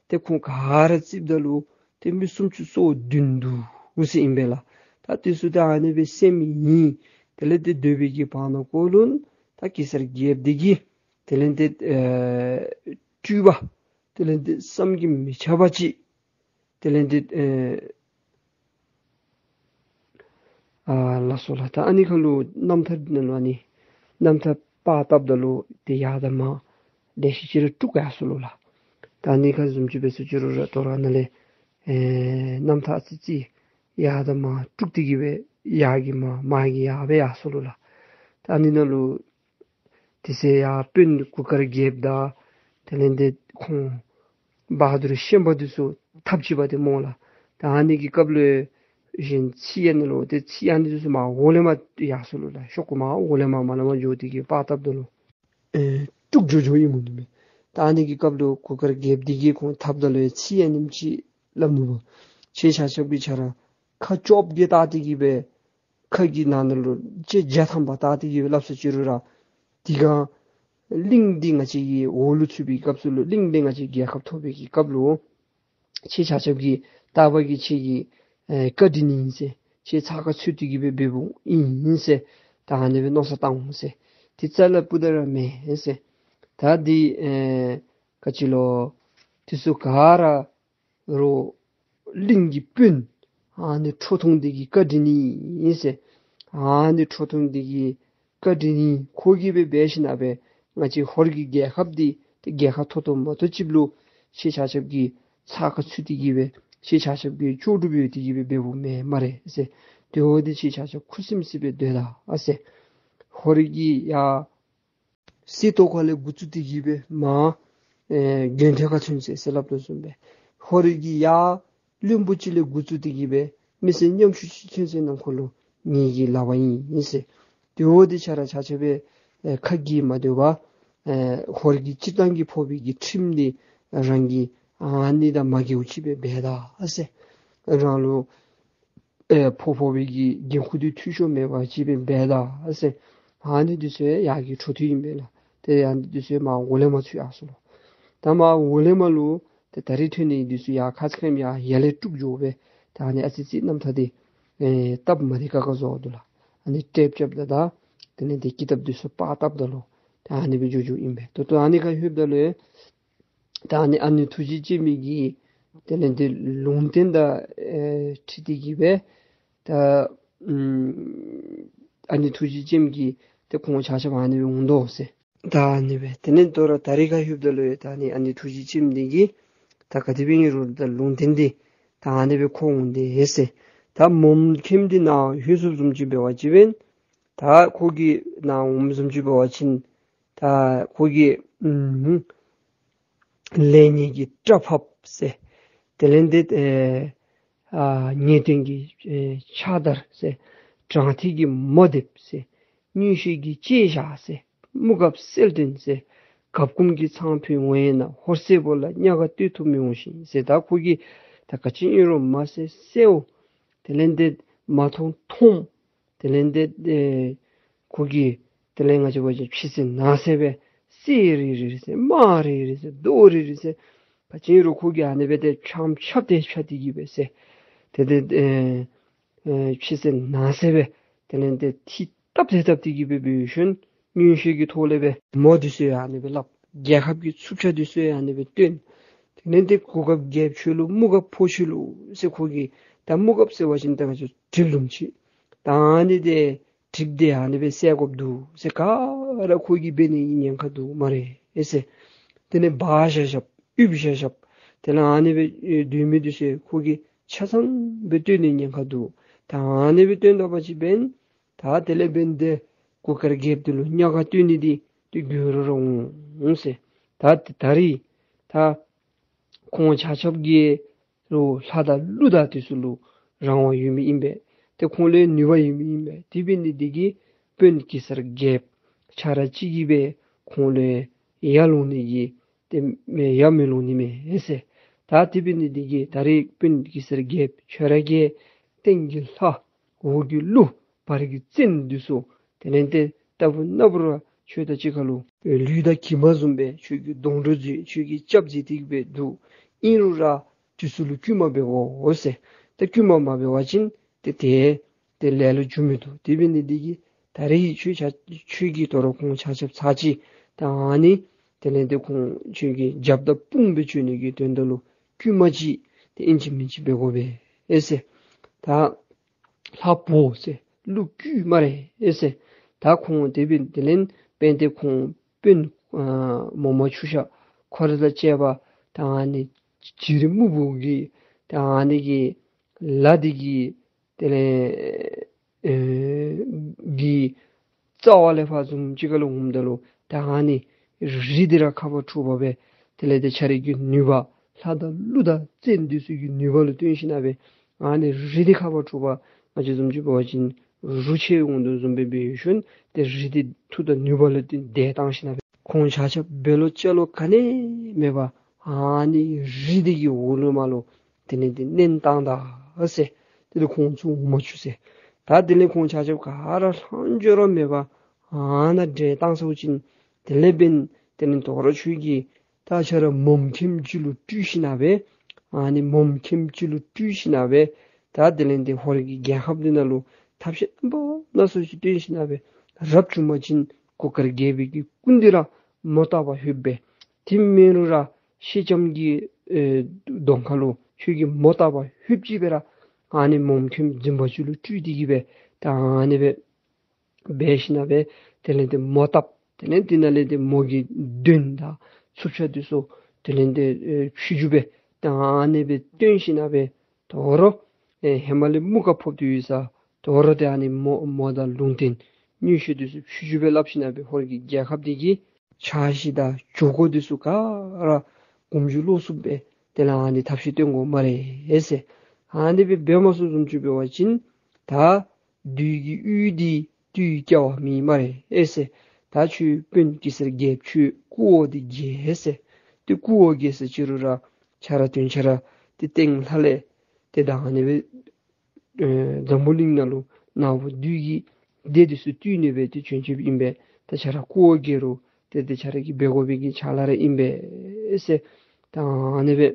ཏེ་ཁོང་ག་ར་རྩིསཝ་ད་ལུ་ཏེ་མི་སུམ་ཅུ་སོ་བདུན་འདུག་ཟེར་ཨིན་པས་ལགས། ད་དེ་ཚུ་ད་ཨ་ནི་སྦེ་སེམས་ཡིན། དེ་ལས་ཏེ་སྡོད་པའི་གི་བར་ན་ཀོ་ལུ་ད་གེ་སར་རྒྱལཔོ་འདི་གིས་དེ་ལས་ཏེ་ཨེ་སྤྲུལ་པ་དེ་ལས་ཏེ་བསམ་གྱིས་མི་ཁྱབ་པ་ཅིག་དེ་ལས་ཏེ་ཨེ་ཨ་ལགས་སོ་ལགས། ད་ཨ་ནི་ཁར་ལུ་རྣམ་ཐར་འདི་ནང་ལུ་ཨ་ནི་རྣམ་ཐར་པར་བཏབ་ད་ལུ་ཏེ་ཡར་དང་མར་ལེ་ཤ་ཅིག་ར་དཀྲུགས་ཡར་སོ་ལོ་ལགས། ད་ཨ་ནི་ཁར་བཟུམ་ཅིག་འབད་ཟེར་ཅི་རུང་ར་དོ་རུང་ཨ་ནཱ་ལས་ཨེ་རྣམ་ཐར་ཨ་ཙི་ཅིག་ཡར་དང་མར་དཀྲུགས་ཏེ་གིས་སྦེ་ཡར་གྱིས་མར་མར་གྱིས་ཡར་སྦེ་ཡར་སོ་ལོ་ལགས། ད་ཨ་ནི་ནང་ལུ་དེ་ཚེ་ཡར་དཔོན་གུར་དཀར་རྒྱལཔོ་དང་དེ་ལས་ཏེ་ཁོང་བ་དུར་ཤན་པ་འདི་ཚུ་འཐབ་ཅི་བ་ཏེ་སྨོ་ལགས། ད་ཨ་ནི་གི་སྐབས་ལུ་གཞན་ཚིག་ཡང་ནི་ལོ་ཏེ་ཚིག་ཡང་ནི་འདི་ཚུ་མར་འོག་ལས་མར་ཡར་སོ་ལོ་ལགས། ཤོག་གུ་མར་འོག་ལས་མར་མར་ལས་མར་འགྱོ་སྟེ་གིས་པར་བཏབ་ད་ལུ་ཨེ་དཀྲུགས་འགྱོ་འགྱོཝ་ཨིནམ་འོང་ནི་མས། ད་ཨ་ནི་གི་སྐབས་ལུ་གུར་དཀར་རྒྱལཔོ་འདི་གིས་ཁོང་འཐབ་ད་ལུ་ཡང་ཚིག་ཡང་ནི་ཅིག་སླབ་ནུག་པ། ཁྱེད་ཆ་ཁྱབ་ཀྱིས་ཁྱོད་ར་ཁ་བཅོ་བརྒྱད་བཏགས་ཏེ་གིས་སྦེ་ཁ་གི་ནང་ན་ལུ་ལྕེ་བརྒྱ་ཐམ་པ་བཏགས་ཏེ་གིས་སྦེ་སླབ་ཟེར་ཅི་རུང་ར་དེ་སྒང་གླིང་འདི་ང་བཅས་ཀྱི་འོག་ལུ་ཚུད་པའི་སྐབས་སུ་ལུ་གླིང་འདི་ང་བཅས་རྒྱལ་ཁ་ཐོབ་པའི་གི་སྐབས་ལུ་ཁྱེད་ཆ་ཁྱབ་ཀྱིས་རྟག་པར་གྱིས་ཁྱེད་ཀྱི་ཨེ་བཀའ་དྲིན་ཨིན་ཟེར། ཁྱེད་ཚགས་ཁར་ཚུད་དེ་གིས་སྦེ་འབདཝ་ཨིན་ཟེར། ད་ཨ་ནི་སྦེ་མནོ་བསམ་བཏང་འོང་ཟེར། དེ་རྩ་ལས་སྤུ་ད་ར་མེན་ཟེར། ད་འདི་ཨེ་ག་ཅི་ལོ་དེ་ཚུ་ག་ར་རོགས་གླིང་གི་དཔོན་ཨ་ནི་ཁྲོ་ཐུང་འདི་གི་བཀའ་དྲིན་ཨིན་ཟེར། ཨ་ནི་ཁྲོ་ཐུང་འདི་གི་བཀའ་དྲིན་ཨིན། ཁོ་གིས་སྦེ་འབད་ཞིནམ་ལས་ང་བཅས་ཧོར་གྱི་རྒྱལ་ཁབ་འདི་ཏེ་རྒྱལ་ཁ་ཐོབ་ཐོབ་མ་གཏོགས་ཅིག་ལུ་ཁྱེད་ཆ་ཁྱབ་ཀྱི་ཚགས་ཁར་ཚུད་དེ་གིས་སྦེ་ཁྱེད་ཆ་ཁྱབ་ཀྱི་ལྕོགས་གྲུབ་ཡོད་དེ་གིས་སྦེ་འབདཝ་མེན་སྨ་རེ་ཟེར། དེ་འོ་དེ་ཅིག་ཆ་ཁྱབ་ཁུ་སིམ་སི་སྦེ་སྡོད་ད་ཨ་ཟེར། ཧོར་གྱི་ཡ་སེ་སྟོད་ཁ་ལས་འགོ་བཙུགས་ཏེ་གི་སྦེ་མར་ཨེ་དགོན་ཐོད་ཁར་ཚུན་ཚོད་ཟེར་སླབ་དོ་བཟུམ་སྦེ་ཧོར་གྱི་ཡ་བློན་པོ་ཅིག་ལས་འགོ་བཙུགས་ཏེ་གི་སྦེ་མི་སེར་ཉམ་ཆུང་ཅིག་ཚུན་ཚོད་ནང་འཁོད་ལུ་ངེ་གི་ལག་པར་ཨིན་ཟེར། དེ་འོ་དེ་ཆ་ར་ཆ་ཁྱབ་སྦེ་ཨེ་ཁ་གིས་མ་སྡོད་པར་ཨེ་ཧོར་གྱི་སྤྱིར་བཏང་གི་ཕོག་པའི་གི་ཁྲིམས་འདི་རང་གིས་ཨ་ནི་དང་མ་འགལཝ་ཅིག་སྦེ་འབད་ད་ཨ་ཟེར། རང་ལུ་ཨེ་ཕོག་ཕོག་པའི་གི་འགན་ཁུར་འདི་འཐུས་ཤོར་མེད་པ་ཅིག་སྦེ་འབད་ད་ཨ་ཟེར། ཨ་ནི་འདི་ཚུ་ཡར་གྱི་འཕྲོ་མཐུད་ཨིན་པས་ལགས། ཏེ་ཨ་ནི་འདི་ཚུ་མར་འོག་ལས་མར་ཚུད་ཡར་སོང་ལོ། ད་མར་འོག་ལས་མར་ལུ་ཏེ་ད་རིས་ཐོན་ནི་འདི་ཚུ་ཡར་ཁ་ཙ་ཁ་ཉིནམ་ཡར་ཡར་ལས་དཀྲུགས་འགྱོ་སྦེ་ད་ཨ་ནི་ཨ་ཙི་ཙི་རྣམ་ཐར་འདི་ཨེ་སྟབས་མ་བདེ་ཁག་ཁ་བཟོ་འདུག་ལགས། ཨ་ནི་ཊེབ་རྐྱབ་ད་ད་དེ་ལས་ཏེ་ཀི་དེབ་འདི་ཚུ་པར་བཏབ་ད་ལོ། ད་ཨ་ནི་སྦེ་འགྱོ་འགྱོཝ་ཨིན་པས། ད་ལྟོ་ཨ་ནི་ཁར་ལྷོདཔ་ད་ལུ་ད་ཨ་ནི་ཨ་ནེ་ཐུགས་རྗེ་ཅན་མའི་གི་དེ་ལས་ཏེ་ལུང་བསྟན་དང་ཨེ་འཁྲིལ་ཏེ་གི་སྦེ་ད་ཨམ་ཨ་ནེ་ཐུགས་རྗེ་ཅན་མ་གིས་ཏེ་ཁོང་ཆ་ཁྱབ་ཨ་ནི་སྦེ་འོང་དོ་ཟེར། ད་ཨ་ནི་སྦེ་དེ་ལས་དོ་རུང་ད་རིས་ཁར་ལྷོདཔ་ད་ལུ་ད་ཨ་ནི་ཨ་ནེ་ཐུགས་རྗེ་ཅན་མ་འདི་གིས་ད་ག་དེ་སྦེ་ཨིན་རུང་ད་ལུང་བསྟན་འདི་ད་ཨ་ནི་སྦེ་ཁོ་འོང་དེས་ཟེར། ད་མོ་མཁན་འདི་ནཱ་ལྷོད་སོཔ་བཟུམ་ཅིག་འབད་བ་ཅིན་ད་ཁོ་གིས་ནཱ་འོངམ་བཟུམ་ཅིག་འབད་བ་ཅིན་ད་ཁོ་གིས་ཨམ་ལས་ངན་གྱི་སྐྲ་ཕབ་ཟེར། དེ་ལས་ཏེ་ཨེ་ཨ་ངེས་དོན་གྱི་ཨེ་ཕྱག་དར་ཟེར། དྲང་ཐིག་གི་མོ་འདེབས་ཟེར། མངོན་ཤེས་ཀྱི་ལྕེ་བཞག་ཟེར། དམུ་གབ་གསལ་སྟོན་ཟེར། གབ་སྐུམ་གྱི་ཚང་ཕུད་འོང་ཡས་ན། ཧོར་སེར་པོ་ལ་གཉའ་ག་གཏོད་ཐུབ་མི་འོང་ཞིང་ཟེར། ད་ཁོ་གིས་ད་ག་ཅི་ཨིན་རུང་མ་གསལ་གསལཝ། དེ་ལས་ཏེ་མ་མཐོང་མཐོངམ། དེ་ལས་ཏེ་ཨེ་ཁོ་གིས་དེ་ལས་ང་བཅས་འབད་བ་ཅིན་ཕྱི་གསལ་ནང་གསལ་སྦེ་གསེར་རི་རི་ཟེར། དམར་རི་རི་ཟེར། རྡོ་རི་རི་ཟེར། ག་ཅི་ཨིན་རུང་ཁོ་གིས་ཨ་ནི་སྦེ་ཏེ་ཆམ་ཆབ་སྟེ་ཆ་སྟེ་གི་སྦེ་ཟེར། ཏེ་ཏེ་ཨེ་ཨེ་ཕྱི་གསལ་ནང་གསལ་སྦེ་དེ་ལས་ཏེ་ཐིག་བཏབ་སྟེ་བཏབ་སྟེ་གི་སྦེ་འབད་ཞིནམ་མངོན་ཤེས་ཀྱི་ཐོག་ལས་སྦེ་མོ་འདི་ཚུ་ཡང་ཨ་ནི་སྦེ་སླབ། རྒྱལ་ཁབ་ཀྱི་ཚུབ་ཆ་འདི་ཚུ་ཡང་ཨ་ནི་སྦེ་སྟོན། དེ་ལས་ཏེ་གོ་སྐབས་རྒྱལཔོ་ཁྱོད་ལུ་དམུ་གབ་ཕོག་ཅི་ལོ་ཟེར། ཁོ་གིས་ད་དམུ་གབ་ཟེར་བ་ཅིན་ད་ང་བཅས་གྲིབ་ལུམ་ཅིག། ད་ཨ་ནི་འདི་གྲིབ་འདི་ཨ་ནི་སྦེ་སེལ་དགོཔ་འདུག་ཟེར་ག་ར་ཁོ་གིས་འབད་ནི་ཉེན་ཁ་འདུག་སྨ་རེ་ཟེར། དེ་ལས་འབག་བཞག་བཞགཔ་ཡུབ་བཞག་བཞགཔ། དེ་ལས་ཨ་ནི་སྦེ་སྡོད་མི་འདི་ཚུ་ཁོ་གིས་ཆ་ཚང་སྦེ་སྟོན་ནི་ཉེན་ཁ་འདུག། ད་ཨ་ནི་སྦེ་སྟོན་ད་པ་ཅིན་འབདན་ད་དེ་ལས་འབདན་ཏེ་གུར་དཀར་རྒྱལཔོ་འདི་ལུ་གཉའ་ག་སྟོན་ནི་འདི་ཏེ་འགྱུར་ར་འོང་ཟེར། ད་ད་རིས་ད་ཁོང་ཆ་ཁྱབ་ཀྱི་ལུ་ལྷ་དང་ཀླུ་དང་འདི་ཚུ་ལུ་རང་དབང་ཡོད་མི་ཨིན་པས། ཏེ་ཁོང་ལུ་ནུས་པ་ཡོད་མི་ཨིན་པས། དེ་འབད་ནི་འདི་གིས་དཔོན་གེ་སར་རྒྱལཔོ་ཁྱོད་ར་གཅིག་གིས་སྦེ་ཁོང་ལུ་ཡར་ལོང་ནི་གི་ཏེ་ཡར་མི་ལོང་ནི་མས་ཟེར། ད་དེ་འབད་ནི་འདི་གིས་ད་རིས་དཔོན་གེ་སར་རྒྱལཔོ་ཁྱོད་ར་གིས་སྟེང་གི་ལྷ་འོག་གི་ཀླུ་བར་གྱི་བཙན་འདི་ཚུ་དེ་ལས་ཏེ་རྟག་བུ་ན་བུ་ར་ཁྱོད་དང་གཅིག་ཁར་ལུ་ལུས་དང་གྱིབ་མ་བཟུམ་སྦེ་ཁྱོད་ཀྱི་སྡོང་གྲོགས་མཛད་ཁྱོད་ཀྱི་སྐྱབས་མཛད་དེ་གི་སྦེ་འདུག། ཨིན་རུང་ར་འདི་ཚུ་ལུ་བསྐུལ་མ་འབད་དགོ་ཟེར། ཏེ་བསྐུལ་མ་མ་འབད་བ་ཅིན་ཏེ་ཏེ་ཏེ་ལས་ལུ་འགྱོ་མི་བཏུབ། དེ་འབད་ནི་འདི་གིས་ད་རིས་ཁྱོད་ཆ་ཁྱོད་ཀྱིས་དོ་རུང་ཁོང་ཆ་ཁྱབ་ཚར་གཅིག་ད་ཨ་ནི་དེ་ལས་ཏེ་ཁོང་ཁྱོད་ཀྱི་རྒྱབ་དང་དཔུང་སྦེ་བྱོན་ནི་གི་དོན་དག་ལུ་བསྐུལ་མ་ཅིག་ཏེ་ཨིན་ཅི་མིན་ཅི་འབད་དགོ་པས་ཨེ་ཟེར། ད་ལྷ་འབོ་ཟེར་ཀླུ་བསྐུལ་སྨ་རེ་ཨེ་ཟེར། ད་ཁོང་དེ་འབད་དེ་ལས་འབད་དེ་ཁོང་དཔོན་ཨ་མོ་མ་ཆུ་ཤ་ཁོ་ར་དང་བཅས་པ་ད་ཨ་ནི་བྱི་རི་སྨུག་པོ་གི་ད་ཨ་ནི་གི་ལ་འདི་གི་དེ་ལས་ཨེ་གི་རྩ་བ་ལས་ཕར་བཟུམ་ཅིག་ཁར་ལུ་འོངམ་ད་ལུ་ད་ཨ་ནི་རི་འདི་ར་ཁ་བ་འཁྲུགས་པ་སྦེ་དེ་ལས་ཏེ་ཁྱོད་རའི་གི་ནུས་པ་ལྷ་དང་ཀླུ་དང་བཙན་འདི་ཚུ་གི་ནུས་པ་ལུ་བརྟེན་ཞིན་ན་སྦེ་ཨ་ནི་རི་འདི་ཁ་བ་འཁྲུགས་པ། ང་བཅས་བཟུམ་ཅིག་འབད་བ་ཅིན་རུ་ཆེ་འོང་དོ་བཟུམ་སྦེ་འབད་ཞིནམ་ཏེ་རི་འདི་མཐུ་དང་ནུས་པ་ལུ་བརྟེན་ཏེ་བཏང་ཞིན་ན་སྦེ་ཁོང་ཆ་ཁྱབ་འབད་ལོ་ཅ་ལོ་ག་ནི་མེད་པར་ཨ་ནི་རི་འདི་གི་འོག་ལུ་མར་ལུ་དེ་ལས་ཏེ་མནན་བཏང་ད་ཟེར། དེ་ལས་ཁོང་ཚུ་འོང་མ་བཅུག་ཟེར། ད་དེ་ལས་ཁོང་ཆ་ཁྱབ་ག་ར་ལྷག་འཕྲོ་ར་མེད་པར་ཨ་ནཱ་འདྲེན་བཏང་ཚརཝ་ཅིག་དེ་ལས་འབདན་དེ་ལས་དོ་རུང་ཁྱོད་ཀྱིས་ད་ཁྱོད་ར་མོ་མཁནམ་ཅིག་ལུ་སྤྲུལ་ཞིན་ན་སྦེ་ཨ་ནི་མོ་མཁནམ་ཅིག་ལུ་སྤྲུལ་ཞིན་ན་སྦེ་ད་དེ་ལས་ཏེ་ཧོར་གྱི་རྒྱལ་ཁབ་འདི་ནང་ལུ་ཐབས་ཤེས་རྣམ་པ་སྣ་ཚོགས་ཅིག་སྟོན་ཞིན་ན་སྦེ་རབ་བྱུང་པ་ཅིན་གུར་དཀར་རྒྱལ་པོའི་གི་སྐུ་འདི་ར་མོ་བཏགས་པ་ལྷོདཔ་སྦེ་དེ་མེན་རུང་ར་ཤེལ་ལྕམ་གྱི་ཨེ་གདོང་ཁ་ལུ་ཁྱོད་ཀྱིས་མོ་བཏགས་པ་ལྷོདཔ་ཅིག་སྦེ་ར་ཨ་ནི་མོ་མཁནམ་རྫུན་པ་ཅིག་ལུ་སྤྲུལ་ཏེ་གི་སྦེ་ད་ཨ་ནི་སྦེ་འབད་ཞིན་ན་སྦེ་དེ་ལས་ཏེ་མོ་བཏབ། དེ་ལས་དེ་ནང་ལས་ཏེ་མོ་གི་གདོན་དང་འཚུབ་ཆ་འདི་ཚུ་དེ་ལས་ཏེ་ཨེ་ཕྱི་འགྱུར་སྦེ་ད་ཨ་ནི་སྦེ་སྟོན་ཞིན་ན་སྦེ་དོ་རུང་ཨེ་ཧེ་མ་ལས་དམུ་གབ་ཕོག་སྟེ་ཡོད་ས་ དོ་རུང་ཏེ་ཨ་ནི་མོ་མོ་དང་ལུང་བསྟན་མངོན་ཤེས་འདི་ཚུ་ཕྱི་འགྱུར་སྦེ་སླབ་ཞིནམ་ལས་ཧོར་གྱི་རྒྱལ་ཁབ་འདི་གི་ཕྱག་བཞེས་དང་ཇོ་སྒོ་འདི་ཚུ་ག་ར་དགོངས་ཞུ་ལོག་སུ་སྦེ་དེ་ལས་ཨ་ནི་ཐབས་ཤེས་སྟོན་དགོ་སྨ་རེ་ཟེར། ཨ་ནི་སྦེ་འབད་མ་ཚུགས་བཟུམ་ཅིག་འབད་བ་ཅིན་ད་བདུད་ཀྱི་གཡུས་འདི་དུས་སྐྱེ་བ་མེད་སྨ་རེ་ཟེར། ད་ཁྱོད་དཔོན་གེ་སར་རྒྱལཔོ་ཁྱོད་སྐུ་འོ་འདི་རྒྱས་ཟེར། ཏེ་སྐུ་འོ་རྒྱས་ཟེར་ཅི་རུང་ར་ཁྱོད་ར་དོན་ཁྱོད་ར་ཏེ་སྟེང་ལྷ་ལས་ཏེ་ད་ཨ་ནི་སྦེ་ཨེ་འཛམ་བུ་གླིང་ནང་ལུ་ནག་པོ་བདུད་ཀྱི་སྡེ་འདི་ཚུ་བཏུལ་ནི་སྦེ་ཏེ་བྱོན་བྱོནམ་ཨིན་པས། ད་ཁྱོད་ར་སྐུ་འོ་བརྒྱལ་རུང་ཏེ་ཏེ་ཁྱོད་ར་གིས་འབད་དགོ་པའི་གི་ཕྱག་ལཱ་ར་ཨིན་པས་ཟེར། ད་ཨ་ནི་སྦེ་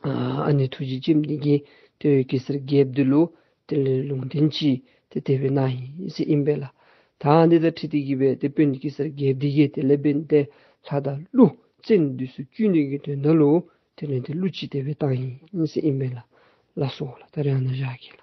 ཨ་ཨ་ནི་ཐུགས་རྗེ་ཅན་འདི་གིས་ཏེ་གེ་སར་རྒྱལཔོ་འདི་ལུ་དེ་ལས་ལུང་བསྟན་ཅིག་ཏེ་དེ་སྦེ་གནང་ཡི་ཟེར་ཨིན་པས་ལགས། ད་ཨ་ནི་དང་འཁྲིལ་ཏེ་གིས་སྦེ་ཏེ་དཔོན་གེ་སར་རྒྱལཔོ་འདི་གིས་དེ་ལས་འབད་ནི་ཏེ་ལྷ་དང་ཀླུ་བཙན་འདི་ཚུ་བཅོམ་ནི་གི་དོན་དག་ལུ་དེ་ལས་ཏེ་གླུ་ཅིག་དེ་སྦེ་བཏང་ཡི་ཟེར་ཨིན་པས་ལགས། ལགས་སོ་ལགས། ད་རེས་ཨ་ནཱ་བཞག་གེ་ལགས།